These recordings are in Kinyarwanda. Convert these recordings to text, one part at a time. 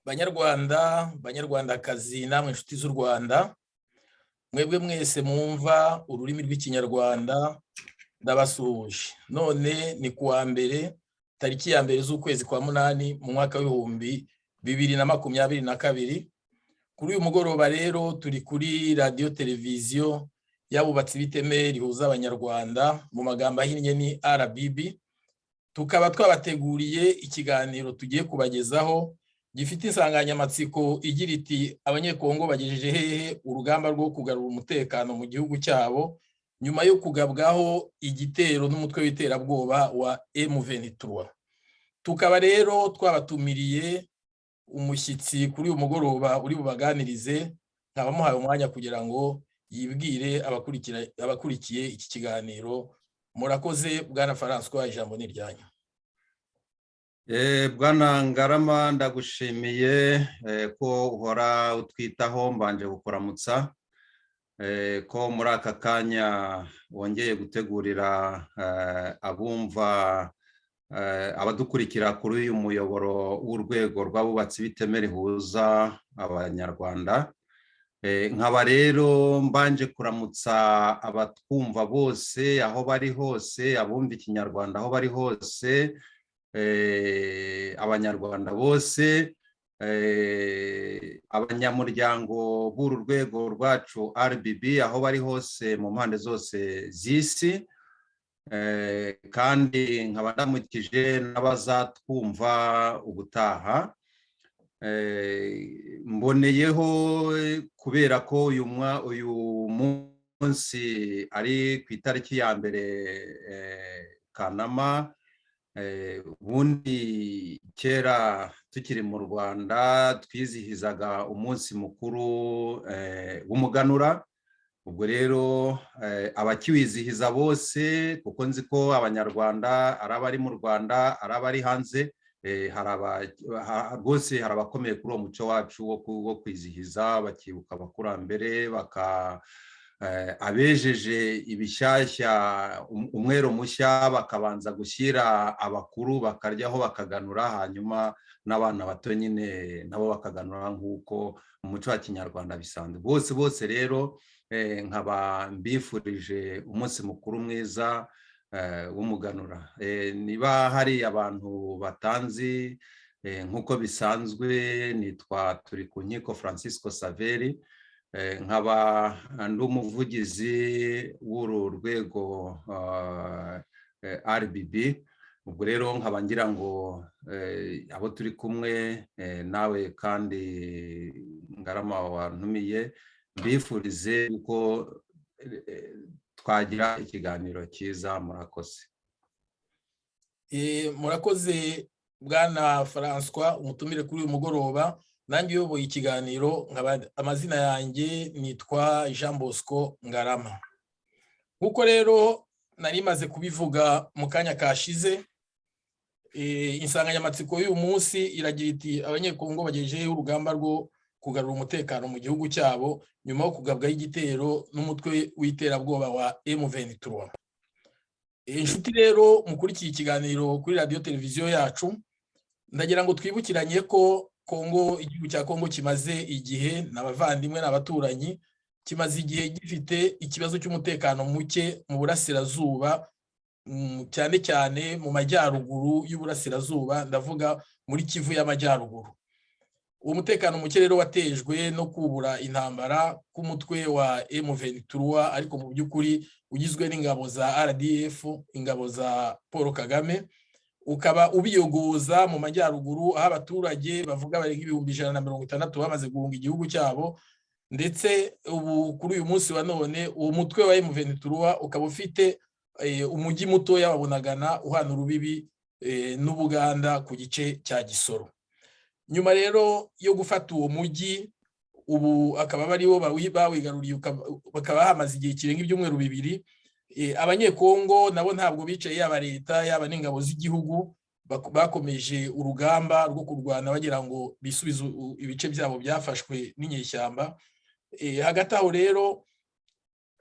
Banyarwanda, Banyarwandakazi, namwe inshuti z'u Rwanda, mwebwe mwese mwumva ururimi rw'Ikinyarwanda, ndabasuhuje. None ni kuwa mbere, tariki ya 1 z'ukwezi kwa 8 mu mwaka w'2022. Kuri uyu mugoroba rero turi kuri Radiyo Televiziyo y'Abubatsi b'Iteme Rihuza Abanyarwanda, mu magambo ahinnye ni RBB. Tukaba twabateguriye ikiganiro tugiye kubagezaho gifite insanganyamatsiko igira iti: "Abanyekongo bagejeje hehe urugamba rwo kugarura umutekano mu gihugu cyabo nyuma yo kugabwaho igitero n'umutwe w'iterabwoba wa M23?" Tukaba rero twabatumiriye umushyitsi kuri uyu mugoroba uri bubaganirize, nkaba muhaye umwanya kugira ngo yibwire abakurikiye iki kiganiro. Murakoze, bwana Francois, ijambo ni iryanyu. Bwana Ngarama, ndagushimiye ko uhora utwitaho. Mbanje kukuramutsa ko muri aka kanya wongeye gutegurira abumva, abadukurikira kuri uyu muyoboro w'Urwego rw'Abubatsi b'Iteme Rihuza Abanyarwanda. Nkaba rero mbanje kuramutsa abatwumva bose aho bari hose, abumva Ikinyarwanda aho bari hose, Abanyarwanda bose, abanyamuryango b'uru rwego rwacu RBB aho bari hose mu mpande zose z'isi, kandi nkaba ndamukije n'abazatwumva ubutaha. Mboneyeho, kubera ko uyu munsi ari ku itariki ya 1 Kanama, ubundi kera tukiri mu Rwanda twizihizaga umunsi mukuru w'Umuganura. Ubwo rero abakiwizihiza bose, kuko nzi ko Abanyarwanda ari abari mu Rwanda, ari abari hanze, rwose hari abakomeye kuri uwo muco wacu wo kwizihiza, bakibuka abakurambere, baka abejeje ibishyashya, umwero mushya, bakabanza gushyira abakuru bakaryaho, bakaganura, hanyuma n'abana bato nyine nabo bakaganura nk'uko mu muco wa kinyarwanda bisanzwe. Bose bose rero nkaba mbifurije umunsi mukuru mwiza w'Umuganura. Niba hari abantu batanzi, nk'uko bisanzwe nitwa Turikunkiko Francisco Saveri, nkaba ndi umuvugizi w'uru rwego RBB. Ubwo rero nkaba ngira ngo abo turi kumwe nawe kandi Ngarama wantumiye, mbifurize ko twagira ikiganiro cyiza. Murakoze. Murakoze, bwana Francois, umutumire kuri uyu mugoroba. Nanjye uyoboye ikiganiro, amazina yanjye nitwa Jean Bosco Ngarama. Nk'uko rero nari maze kubivuga mu kanya kashize, insanganyamatsiko y'uyu munsi iragira iti: "Abanyekongo bagejejeho urugamba rwo kugarura umutekano mu gihugu cyabo nyuma yo kugabwaho igitero n'umutwe w'iterabwoba wa M23?" Inshuti rero mukurikiye ikiganiro kuri Radiyo Televiziyo yacu, ndagira ngo twibukiranye ko Kongo, igihugu cya Kongo, kimaze igihe, ni abavandimwe, ni abaturanyi, kimaze igihe gifite ikibazo cy'umutekano muke mu burasirazuba, cyane cyane mu majyaruguru y'uburasirazuba, ndavuga muri Kivu y'Amajyaruguru. Uwo mutekano muke rero watejwe no kubura intambara k'umutwe wa M23, ariko mu by'ukuri ugizwe n'ingabo za RDF, ingabo za Paul Kagame, ukaba ubiyogoza mu majyaruguru, aho abaturage bavuga barenga 160,000 bamaze guhunga igihugu cyabo. Ndetse ubu kuri uyu munsi wa none uwo mutwe wa M23 ukaba ufite umujyi mutoya wa Bunagana uhana urubibi n'Ubuganda ku gice cya Gisoro. Nyuma rero yo gufata uwo mujyi, ubu akaba ariwo bawigaruriye, bakaba hamaze igihe kirenga ibyumweru 2. Abanyekongo nabo ntabwo bicaye, yaba leta, yaba n'ingabo z'igihugu, bakomeje urugamba rwo kurwana bagira ngo bisubize ibice byabo byafashwe n'inyeshyamba. Hagati aho rero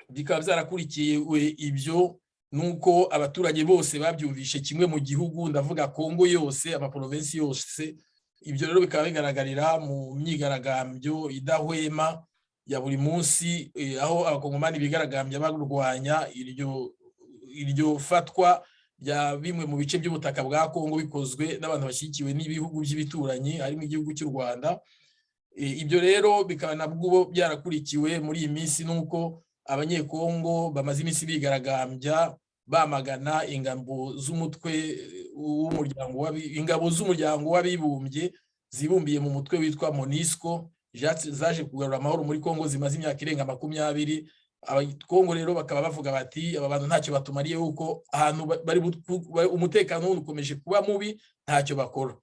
bikaba byarakurikiwe ibyo nuko abaturage bose babyumvishe kimwe mu gihugu, ndavuga Kongo yose, amaporovensi yose. Ibyo rero bikaba bigaragarira mu myigaragambyo idahwema ya buri munsi, aho Abakongomani bigaragambya barwanya iryo fatwa rya bimwe mu bice by'ubutaka bwa Kongo bikozwe n'abantu bashyigikiwe n'ibihugu by'ibituranyi, harimo igihugu cy'u Rwanda. Ibyo rero bikaba nabwo byarakurikiwe muri iyi minsi n'uko Abanyekongo bamaze iminsi bigaragambya bamagana ingabo z'umutwe w'umuryango, ingabo z'Umuryango w'Abibumbye zibumbiye mu mutwe witwa MONUSCO, zaje kugarura amahoro muri Kongo, zimaze imyaka irenga 20. Abakongo rero bakaba bavuga bati: "Aba bantu ntacyo batumariye, kuko ahantu bari umutekano ukomeje kuba mubi, ntacyo bakora."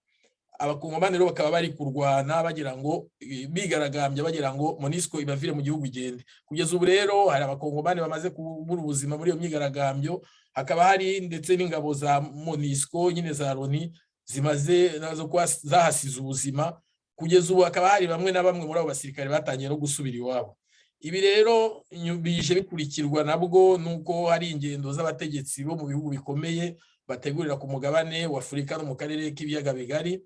Abakongomani rero bakaba bari kurwana bagira ngo, bigaragambya bagira ngo MONUSCO ibavire mu gihugu igende. Kugeza ubu rero hari Abakongomani bamaze kubura ubuzima muri iyo myigaragambyo, hakaba hari ndetse n'ingabo za MONUSCO nyine, za Loni, zimaze nazo kuba zahasize ubuzima. Kugeza ubu hakaba hari bamwe na bamwe muri abo basirikare batangiye no gusubira iwabo. Ibi rero bije bikurikirwa nabwo nuko hari ingendo z'abategetsi bo mu bihugu bikomeye bategurira ku mugabane wa Afurika no mu karere k'Ibiyaga Bigari.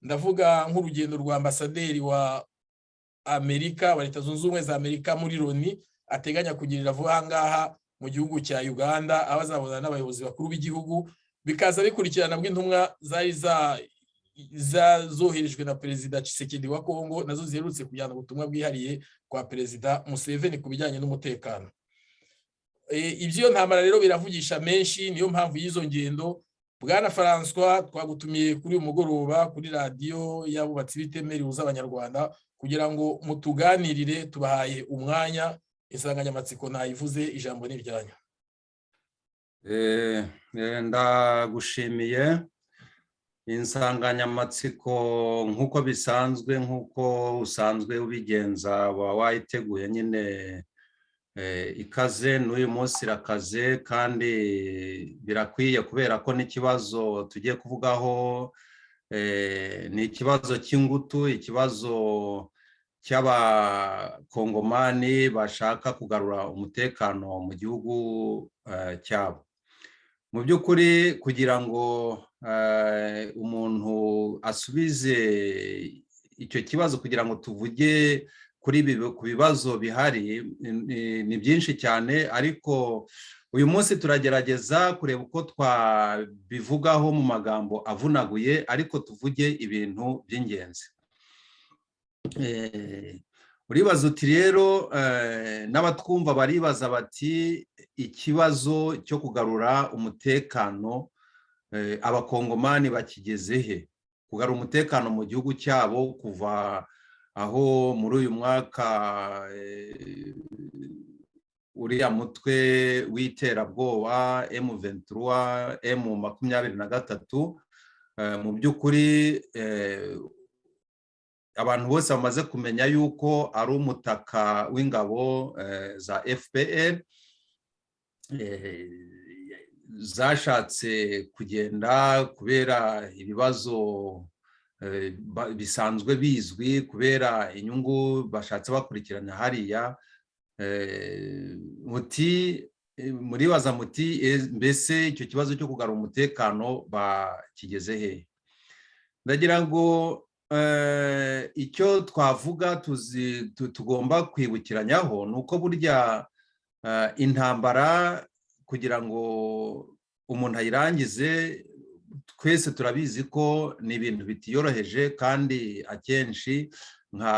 Ndavuga nk'urugendo rwa ambasaderi wa Amerika, wa Leta Zunze Ubumwe za Amerika muri Loni, ateganya kugirira vuba aha ngaha mu gihugu cya Uganda, aho azabonana n'abayobozi bakuru b'igihugu. Bikaza bikurikirana bw'intumwa zari zoherejwe na Perezida Tshisekedi wa Kongo, nazo ziherutse kujyana ubutumwa bwihariye kwa Perezida Museveni ku bijyanye n'umutekano. Iby'iyo ntambara rero biravugisha menshi, niyo mpamvu y'izo ngendo. Bwana Francois, twagutumiye kuri uyu mugoroba kuri Radiyo y'Abubatsi b'Iteme Rihuza Abanyarwanda kugira ngo mutuganirire. Tubahaye umwanya, insanganyamatsiko nayivuze, ijambo ni iryanyu. Ndagushimiye. Insanganyamatsiko, nk'uko bisanzwe, nk'uko usanzwe ubigenza, waba wayiteguye nyine ikaze. N'uyu munsi irakaze kandi birakwiye, kubera ko n'ikibazo tugiye kuvugaho ni ikibazo cy'ingutu, ikibazo cy'Abakongomani bashaka kugarura umutekano mu gihugu cyabo. Mu by'ukuri, kugira ngo umuntu asubize icyo kibazo, kugira ngo tuvuge kuri ibi, ku bibazo bihari, ni byinshi cyane, ariko uyu munsi turagerageza kureba uko twabivugaho mu magambo avunaguye, ariko tuvuge ibintu by'ingenzi. Uribaza uti rero, n'abatwumva baribaza bati: "Ikibazo cyo kugarura umutekano, Abakongomani bakigeze he?" Kugarura umutekano mu gihugu cyabo kuva aho muri uyu mwaka uriya mutwe w'iterabwoba M23, M23, mu by'ukuri abantu bose bamaze kumenya yuko ari umutaka w'ingabo za FPR zashatse kugenda kubera ibibazo bisanzwe bizwi, kubera inyungu bashatse bakurikirana hariya. Muti muribaza muti: "Mbese icyo kibazo cyo kugarura umutekano bakigeze he?" Ndagira ngo icyo twavuga tugomba kwibukiranyaho ni uko burya intambara, kugira ngo umuntu ayirangize, twese turabizi ko ni ibintu bitiyoroheje, kandi akenshi nka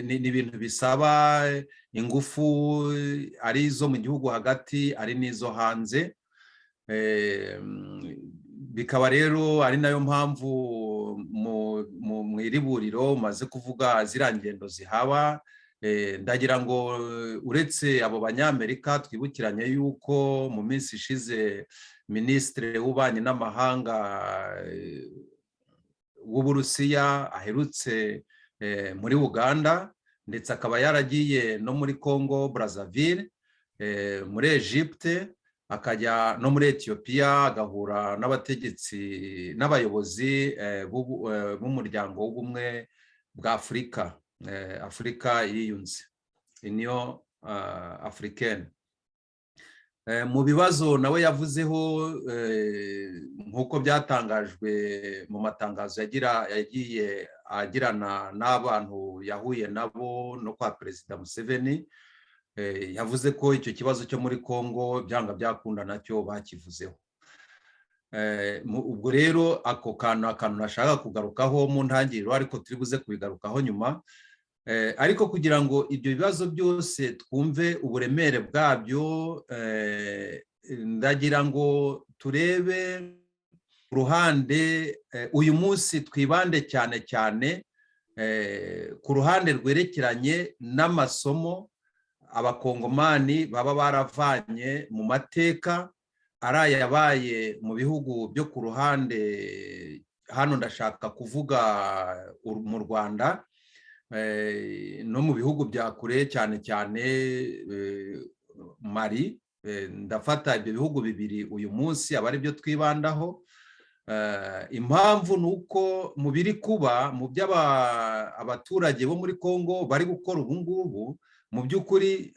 ni ibintu bisaba ingufu, ari izo mu gihugu hagati, ari n'izo hanze. Bikaba rero ari nayo mpamvu mu iriburiro umaze kuvuga ziriya ngendo zihaba. Ndagira ngo uretse abo Banyamerika, twibukiranye yuko mu minsi ishize Minisitiri w'Ububanyi n'Amahanga w'Uburusiya aherutse muri Uganda, ndetse akaba yaragiye no muri Congo Brazzaville, muri Egypte, akajya no muri Etiyopiya, agahura n'abategetsi n'abayobozi b'Umuryango w'Ubumwe bwa Afurika, Afurika Yiyunze, Union Africaine. Mu bibazo nawe yavuzeho, nk'uko byatangajwe mu matangazo yagiye agirana n'abantu yahuye nabo no kwa Perezida Museveni, yavuze ko icyo kibazo cyo muri Congo byanga byakunda nacyo bakivuzeho. Ubwo rero ako kantu, akantu nashaka kugarukaho mu ntangiriro, ariko turi buze kubigarukaho nyuma. Ariko kugira ngo ibyo bibazo byose twumve uburemere bwabyo, ndagira ngo turebe ruhande uyu munsi twibande cyane cyane ku ruhande rwerekeranye n'amasomo Abakongomani baba baravanye mu mateka ari ayabaye mu bihugu byo ku ruhande. Hano ndashaka kuvuga mu Rwanda no mu bihugu bya kure, cyane cyane Mali. Ndafata ibyo bihugu bibiri uyu munsi aba ari byo twibandaho. Impamvu ni uko mu biri kuba, mu byo abaturage bo muri Congo bari gukora ubu ngubu, mu by'ukuri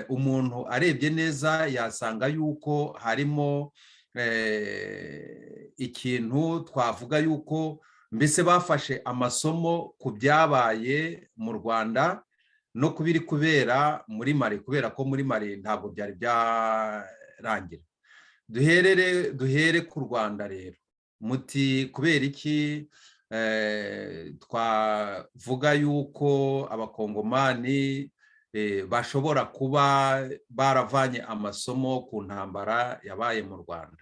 umuntu arebye neza yasanga yuko harimo ikintu twavuga yuko mbese bafashe amasomo ku byabaye mu Rwanda no ku biri kubera muri Mali, kubera ko muri Mali ntabwo byari byarangira. Duhere ku Rwanda rero. Muti kubera iki twavuga yuko Abakongomani bashobora kuba baravanye amasomo ku ntambara yabaye mu Rwanda,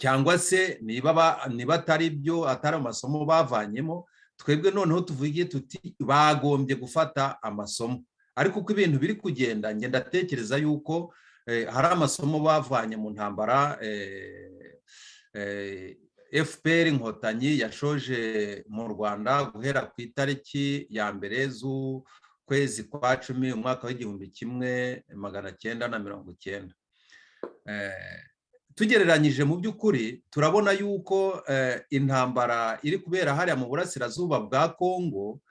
cyangwa se niba atari byo, atari amasomo bavanyemo, twebwe noneho tuvuge tuti bagombye gufata amasomo? Ariko uko ibintu biri kugenda, ngenda ndatekereza yuko hari amasomo bavanye mu ntambara FPR Inkotanyi yashoje mu Rwanda guhera ku itariki ya 1 z'ukwezi kwa 10, umwaka w'1990. Tugereranyije, mu by'ukuri turabona yuko intambara iri kubera hariya mu burasirazuba bwa Kongo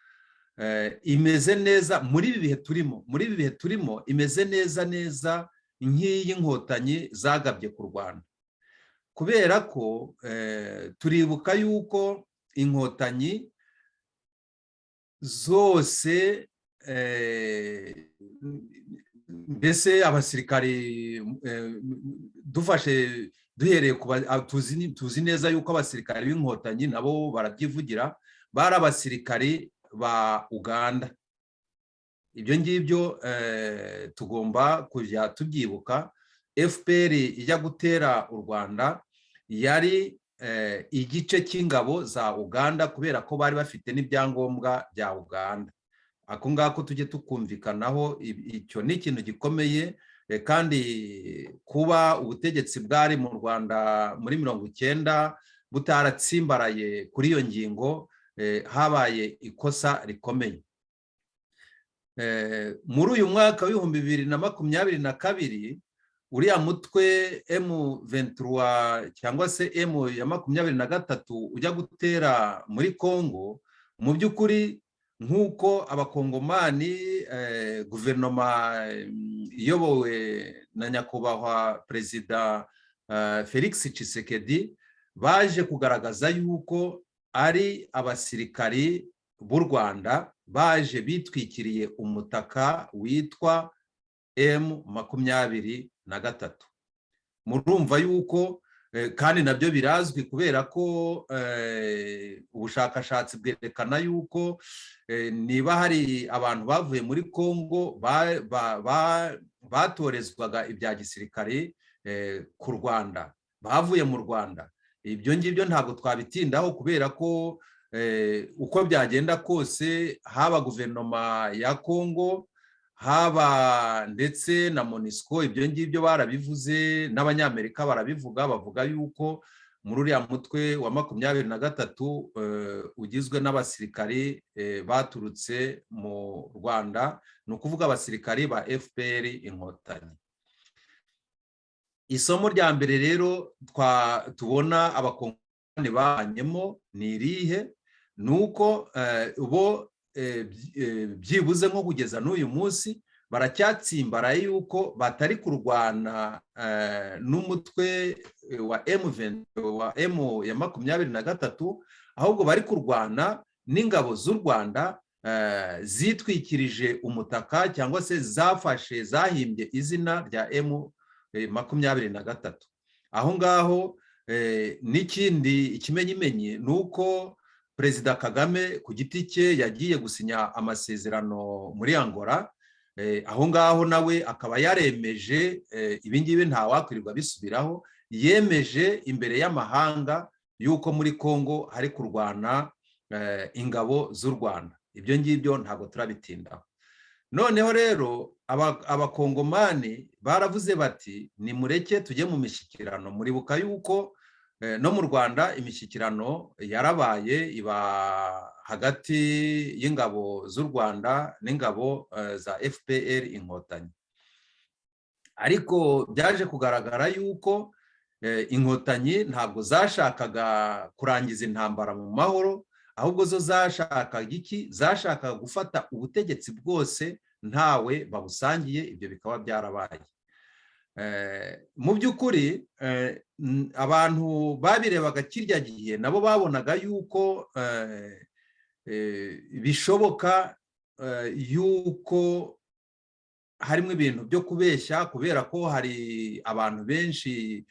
imeze neza muri ibi bihe turimo, muri ibi bihe turimo imeze neza neza nk'iy'Inkotanyi zagabye ku Rwanda, kubera ko turibuka yuko Inkotanyi zose, mbese abasirikari, dufashe duhereye ku, tuzi neza yuko abasirikari b'Inkotanyi nabo barabyivugira, bari abasirikari ba Uganda. Ibyo ngibyo tugomba kujya tubyibuka. FPR ijya gutera u Rwanda yari igice cy'ingabo za Uganda, kubera ko bari bafite n'ibyangombwa bya Uganda. Ako ngako tujye tukumvikanaho, icyo ni ikintu gikomeye. Kandi kuba ubutegetsi bwari mu Rwanda muri 90 butaratsimbaraye kuri iyo ngingo, habaye ikosa rikomeye. Muri uyu mwaka w'2022, uriya mutwe M23 cyangwa se M ya 23 ujya gutera muri Congo, mu by'ukuri nk'uko Abakongomani, guverinoma iyobowe na Nyakubahwa Perezida Felix Tshisekedi, baje kugaragaza yuko ari abasirikari b'u Rwanda baje bitwikiriye umutaka witwa M23. Murumva yuko kandi nabyo birazwi, kubera ko ubushakashatsi bwerekana yuko niba hari abantu bavuye muri Congo batorezwaga ibya gisirikare ku Rwanda, bavuye mu Rwanda. Ibyo ngibyo ntabwo twabitindaho, kubera ko uko byagenda kose, haba guverinoma ya Congo, haba ndetse na MONUSCO, ibyo ngibyo barabivuze, n'Abanyamerika barabivuga, bavuga yuko muri uriya mutwe wa 23 ugizwe n'abasirikari baturutse mu Rwanda, ni ukuvuga abasirikari ba FPR Inkotanyi. Isomo rya mbere rero tubona Abakongomani babanyemo ni irihe? Ni uko bo byibuze nko kugeza n'uyu munsi Baracyatsimbaraye yuko batari kurwana n'umutwe wa M wa M ya 23, ahubwo bari kurwana n'ingabo z'u Rwanda zitwikirije umutaka cyangwa se zafashe, zahimbye izina rya M23 aho ngaho. N'ikindi, ikimenyimenyi ni uko Perezida Kagame ku giti cye yagiye gusinya amasezerano muri Angola. Aho ngaho nawe akaba yaremeje, ibingibi ntawakwirirwa bisubiraho, yemeje imbere y'amahanga y'uko muri Congo hari kurwana ingabo z'u Rwanda. Ibyo ngibyo ntabwo turabitindaho. Noneho rero Abakongomani baravuze bati: "Nimureke tujye mu mishyikirano." Muribuka yuko no mu Rwanda imishyikirano yarabaye, iba hagati y'ingabo z'u Rwanda n'ingabo za FPR Inkotanyi, ariko byaje kugaragara yuko Inkotanyi ntabwo zashakaga kurangiza intambara mu mahoro, ahubwo zo zashakaga iki? Zashakaga gufata ubutegetsi bwose ntawe babusangiye. Ibyo bikaba byarabaye. Mu by'ukuri abantu babirebaga kirya gihe nabo babonaga yuko bishoboka yuko harimo ibintu byo kubeshya, kubera ko hari abantu benshi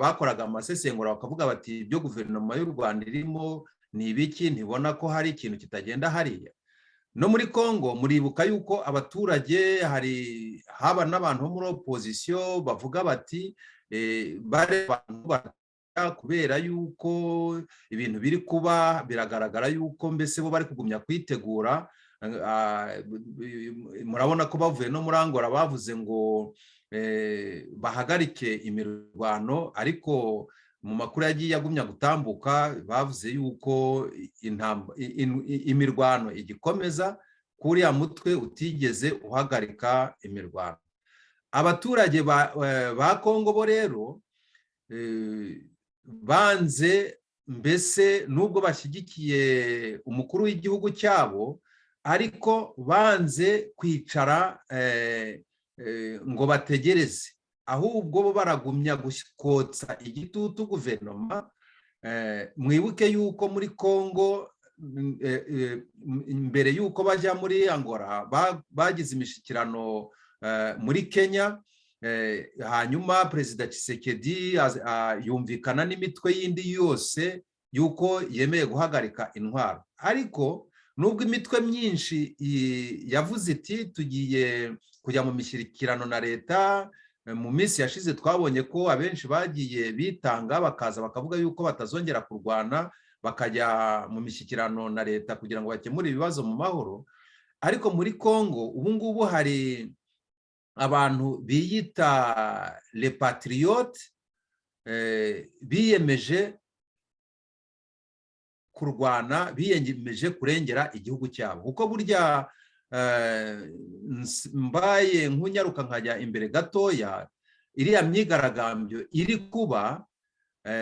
bakoraga amasesengura bakavuga bati: "Ibyo guverinoma y'u Rwanda irimo ni ibiki? Ntibona ko hari ikintu kitagenda hariya?" No muri Congo muribuka yuko abaturage, hari haba n'abantu bo muri opozisiyo, bavuga bati kubera yuko ibintu biri kuba biragaragara yuko mbese bo bari kugumya kwitegura. Murabona ko bavuye no muri Angola bavuze ngo bahagarike imirwano, ariko mu makuru yagiye agumya gutambuka bavuze yuko imirwano igikomeza, kuriya mutwe utigeze uhagarika imirwano. Abaturage ba Kongo bo rero banze mbese, nubwo bashyigikiye umukuru w'igihugu cyabo, ariko banze kwicara ngo bategereze, ahubwo bo baragumya kotsa igitutu guverinoma. Mwibuke yuko muri Congo, mbere y'uko bajya muri Angola, bagize imishyikirano muri Kenya, hanyuma Perezida Tshisekedi yumvikana n'imitwe yindi yose y'uko yemeye guhagarika intwaro. Ariko nubwo imitwe myinshi yavuze iti: "Tugiye kujya mu mishyikirano na leta", mu minsi yashize twabonye ko abenshi bagiye bitanga, bakaza bakavuga yuko batazongera kurwana, bakajya mu mishyikirano na leta kugira ngo bakemure ibibazo mu mahoro. Ariko muri Congo ubu ngubu hari abantu biyita les patriotes biyemeje kurwana, biyemeje kurengera igihugu cyabo, kuko burya mbaye nkunyaruka nkajya imbere gatoya, iriya myigaragambyo iri kuba,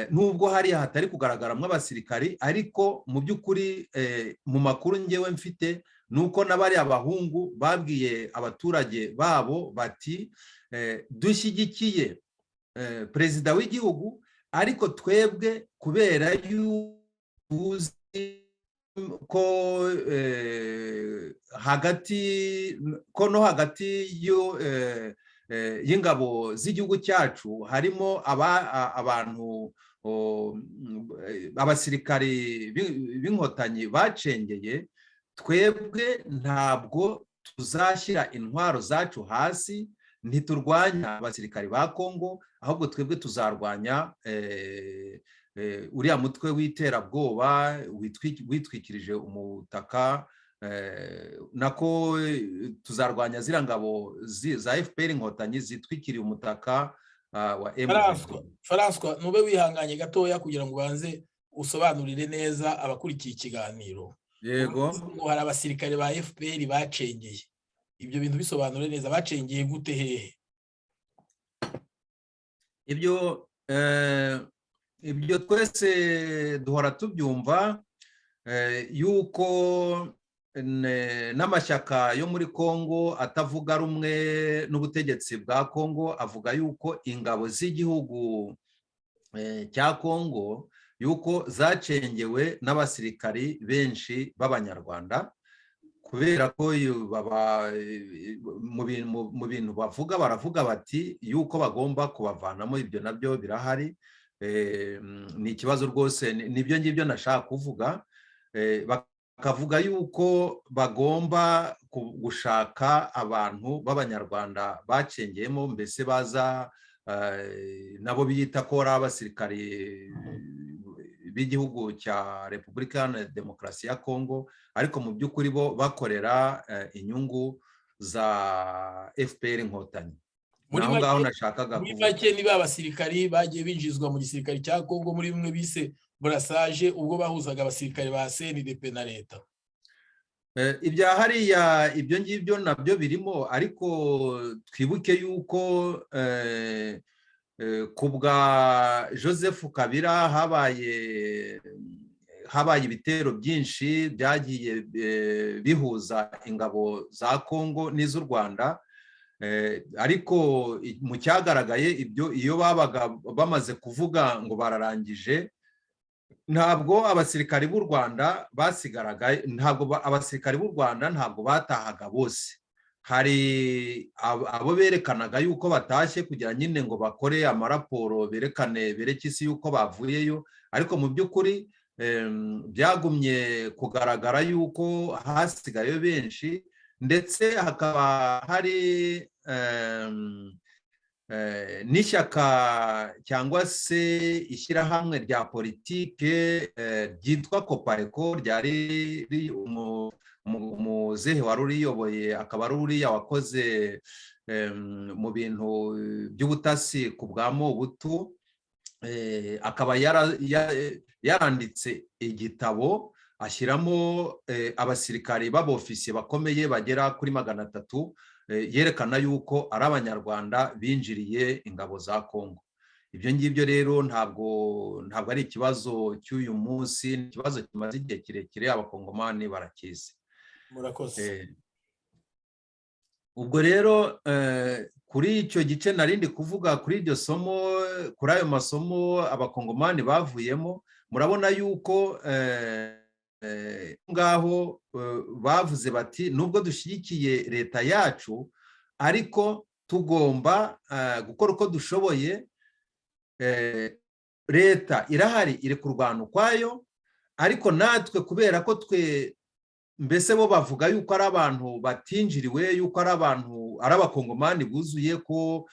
nubwo hariya hatari kugaragaramo abasirikari, ariko mu by'ukuri mu makuru ngewe mfite ni uko n'abariya bahungu babwiye abaturage babo bati: "Dushyigikiye perezida w'igihugu, ariko twebwe kubera yuko ko hagati ko no hagati y'ingabo z'igihugu cyacu harimo abantu, abasirikari b'Inkotanyi bacengeye, twebwe ntabwo tuzashyira intwaro zacu hasi. Ntiturwanya abasirikari ba Kongo, ahubwo twebwe tuzarwanya uriya mutwe w'iterabwoba witwikirije umutaka, nako tuzarwanya ziriya ngabo za FPR Inkotanyi zitwikiriye umutaka wa M." François, nube wihanganye gatoya kugira ngo ubanze usobanurire neza abakurikiye ikiganiro. Yego. Ngo hari abasirikare ba FPR bacengeye, ibyo bintu bisobanure neza. Bacengeye gute, hehe? Ibyo twese duhora tubyumva yuko n'amashyaka yo muri Kongo atavuga rumwe n'ubutegetsi bwa Kongo avuga yuko ingabo z'igihugu cya Kongo yuko zacengewe n'abasirikari benshi b'Abanyarwanda, kubera ko mu bintu bavuga, baravuga bati yuko bagomba kubavanamo. Ibyo nabyo birahari, ni ikibazo rwose. Nibyo ngibyo nashaka kuvuga. Bakavuga yuko bagomba gushaka abantu b'Abanyarwanda bacengeyemo, mbese baza nabo biyita ko ari abasirikari b'igihugu cya Repubulika Iharanira Demokarasi ya Kongo, ariko mu by'ukuri bo bakorera inyungu za FPR Inkotanyi. Muri Aho ngaho nashakaga. Muri make, niba abasirikari bagiye binjizwa mu gisirikare cya Kongo muri bimwe bise brassage, ubwo bahuzaga abasirikare ba CNDP na leta. Ibya hariya, ibyo ngibyo nabyo birimo, ariko twibuke yuko ku bwa Joseph Kabila habaye ibitero byinshi byagiye bihuza ingabo za Kongo n'iz'u Rwanda. Ariko mu cyagaragaye, ibyo iyo babaga bamaze kuvuga ngo bararangije, ntabwo abasirikari b'u Rwanda basigaraga, ntabwo abasirikari b'u Rwanda ntabwo batahaga bose. Hari abo berekanaga yuko batashye kugira nyine ngo bakore amaraporo, berekane, bereke isi yuko bavuyeyo, ariko mu by'ukuri byagumye kugaragara yuko hasigaye benshi, ndetse hakaba hari n'ishyaka cyangwa se ishyirahamwe rya politike ryitwa Coparco, ryari umuzehe wari uriyoboye akaba ari uriya wakoze mu bintu by'ubutasi ku bwa Mobutu, akaba yaranditse igitabo ashyiramo abasirikari b'abofisiye bakomeye bagera kuri 300, yerekana yuko ari Abanyarwanda binjiriye ingabo za Kongo. Ibyo ngibyo rero ntabwo ari ikibazo cy'uyu munsi, ni ikibazo kimaze igihe kirekire, Abakongomani barakizi. Murakoze. Ubwo rero kuri icyo gice narindi kuvuga, kuri iryo somo, kuri ayo masomo Abakongomani bavuyemo, murabona yuko ngaho bavuze bati: "Nubwo dushyigikiye leta yacu, ariko tugomba gukora uko dushoboye." Leta irahari, iri kurwana ukwayo, ariko natwe kubera ko twe, mbese bo bavuga yuko ari abantu batinjiriwe, yuko ari abantu, ari Abakongomani buzuye, ko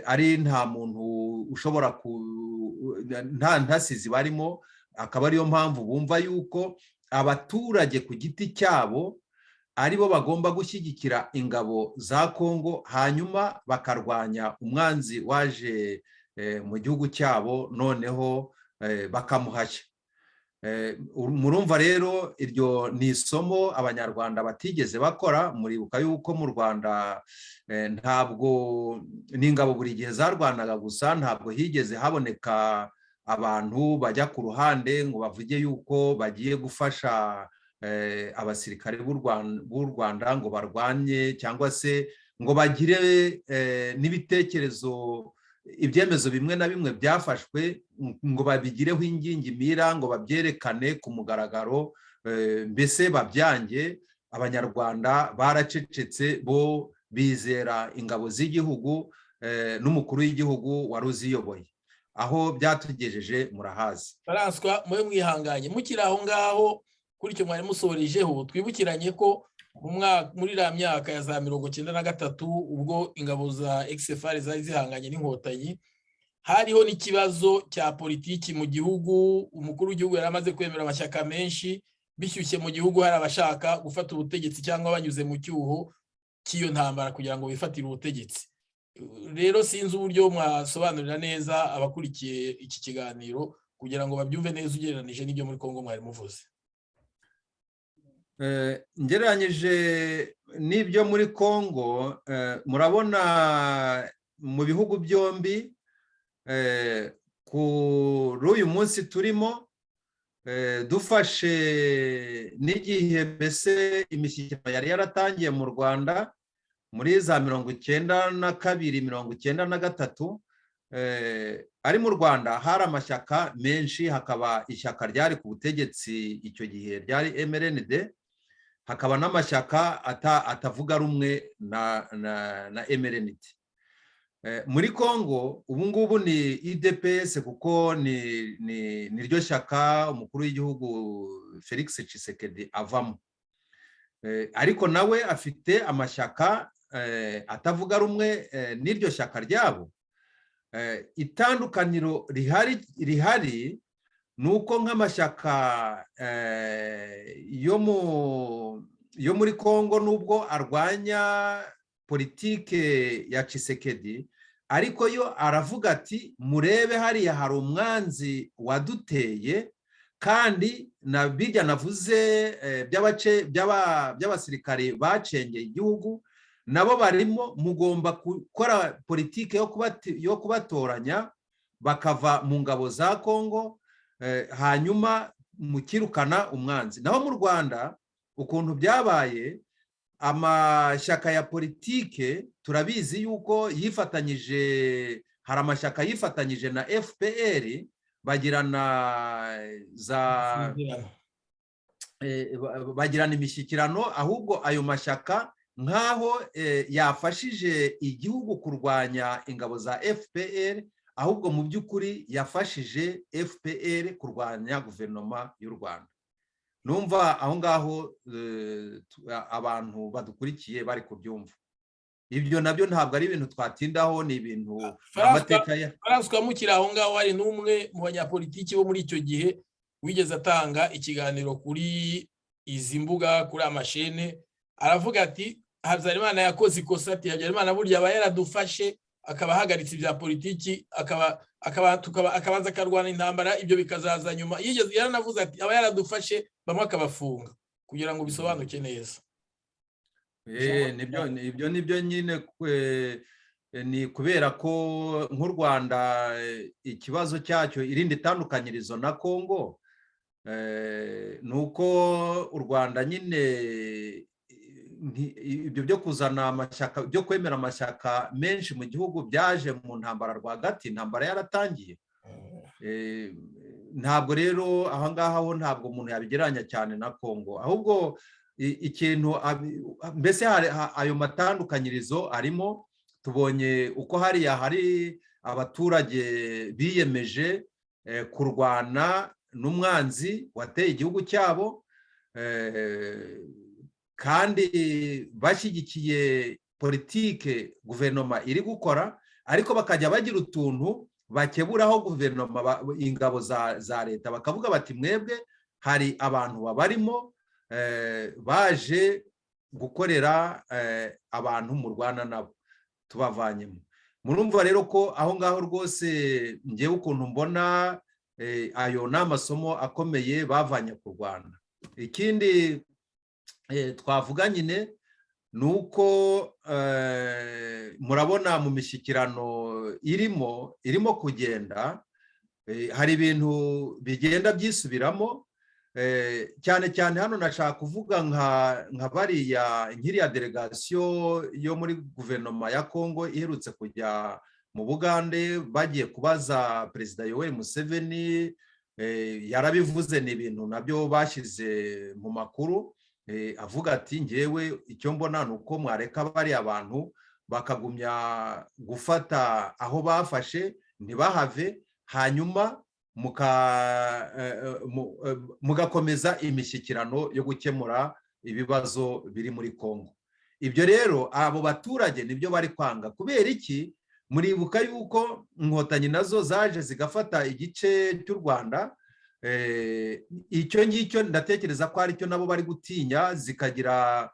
ari nta muntu ushobora ku nta ntasizi barimo, akaba ariyo mpamvu bumva yuko abaturage ku giti cyabo aribo bagomba gushyigikira ingabo za Kongo, hanyuma bakarwanya umwanzi waje mu gihugu cyabo, noneho bakamuhashya. Murumva rero iryo ni isomo Abanyarwanda batigeze bakora. Muribuka yuko mu Rwanda ntabwo n'ingabo buri gihe zarwanaga gusa, ntabwo higeze haboneka abantu bajya ku ruhande ngo bavuge yuko bagiye gufasha abasirikare b'u Rwanda ngo barwanye, cyangwa se ngo bagire n'ibitekerezo, ibyemezo bimwe na bimwe byafashwe ngo babigireho ingingimira, ngo babyerekane ku mugaragaro, mbese babyange. Abanyarwanda baracecetse, bo bizera ingabo z'igihugu n'umukuru w'igihugu wari uziyoboye. Aho byatugejeje murahazi. François, mube mwihanganye mukiri aho ngaho kuri icyo mwari musorejeho. Twibukiranye ko muri iriya myaka ya za 93, ubwo ingabo za ex-FAR zari zihanganye n'Inkotanyi, hariho n'ikibazo cya politiki mu gihugu. Umukuru w'igihugu yari amaze kwemera amashyaka menshi, bishyushye mu gihugu, hari abashaka gufata ubutegetsi cyangwa banyuze mu cyuho cy'iyo ntambara kugira ngo bifatire ubutegetsi. Rero sinzi uburyo mwasobanurira neza abakurikiye iki kiganiro kugira ngo babyumve neza, ugereranije n'ibyo muri Kongo mwari muvuze. Ngereranyije n'ibyo muri Kongo, murabona mu bihugu byombi kuri uyu munsi turimo Dufashe n'igihe mbese imishyikirano yari yaratangiye mu Rwanda muri za 92, 93, ari mu Rwanda hari amashyaka menshi, hakaba ishyaka ryari ku butegetsi icyo gihe ryari MRND, hakaba n'amashyaka atavuga rumwe na MRND. Muri Congo ubu ngubu ni UDPS, kuko ni ryo shyaka umukuru w'igihugu Felix Tshisekedi avamo, ariko nawe afite amashyaka atavuga rumwe n'iryo shyaka ryabo. Itandukaniro rihari ni uko nk'amashyaka yo muri Congo, nubwo arwanya politike ya Tshisekedi, ariko yo aravuga ati: "Murebe hariya hari umwanzi waduteye." Kandi na bijya navuze by'abasirikare bacengeye igihugu, nabo barimo, mugomba gukora politike yo kubatoranya bakava mu ngabo za Congo, hanyuma mukirukana umwanzi. Naho mu Rwanda ukuntu byabaye, amashyaka ya politike turabizi yuko yifatanyije, hari amashyaka yifatanyije na FPR, bagirana za bagirana imishyikirano, ahubwo ayo mashyaka nk'aho yafashije igihugu kurwanya ingabo za FPR, ahubwo mu by'ukuri yafashije FPR kurwanya guverinoma y'u Rwanda. Numva aho ngaho abantu badukurikiye bari kubyumva. Ibyo nabyo ntabwo ari ibintu twatindaho, ni ibintu amateka ya Francois. Mukiri aho ngaho, hari n'umwe mu banyapolitiki bo muri icyo gihe wigeze atanga ikiganiro kuri izi mbuga, kuri amashene, aravuga ati: "Habyarimana yakoze ikosa." Ati: "Habyarimana burya aba yaradufashe, akaba ahagaritse ibya politiki, akabanza akarwana intambara, ibyo bikazaza nyuma." Yigeze yaranavuze ati: "Aba yaradufashe, bamwe akabafunga," kugira ngo bisobanuke neza. Ibyo nibyo nyine, ni kubera ko nk'u Rwanda ikibazo cyacyo, irindi tandukanyirizo na Congo, ni uko u Rwanda nyine ibyo byo kuzana amashyaka, byo kwemera amashyaka menshi mu gihugu, byaje mu ntambara rwagati, intambara yaratangiye. Ntabwo rero aho ngaho ho ntabwo umuntu yabigereranya cyane na Congo, ahubwo ikintu mbese ayo matandukanyirizo arimo. Tubonye uko hariya hari abaturage biyemeje kurwana n'umwanzi wateye igihugu cyabo, kandi bashyigikiye politike guverinoma iri gukora, ariko bakajya bagira utuntu bakeburaho guverinoma, ingabo za leta, bakavuga bati: "Mwebwe hari abantu babarimo baje gukorera abantu murwana nabo, tubavanyemo." Murumva rero ko aho ngaho rwose ngewe ukuntu mbona, ayo ni amasomo akomeye bavanye ku Rwanda. Ikindi twavuga nyine ni uko murabona mu mishyikirano irimo kugenda, hari ibintu bigenda byisubiramo cyane cyane. Hano nashaka kuvuga nka bariya, nk'iriya délégation yo muri guverinoma ya Congo iherutse kujya mu Bugande, bagiye kubaza Perezida Yoweri Museveni. Yarabivuze, ni ibintu nabyo bashyize mu makuru, avuga ati: "Ngewe icyo mbona ni uko mwareka bariya bantu bakagumya gufata aho bafashe ntibahave, hanyuma mugakomeza imishyikirano yo gukemura ibibazo biri muri Congo." Ibyo rero abo baturage nibyo bari kwanga. Kubera iki? Muribuka yuko Inkotanyi nazo zaje zigafata igice cy'u Rwanda. Icyo ngicyo ndatekereza ko aricyo nabo bari gutinya, zikagira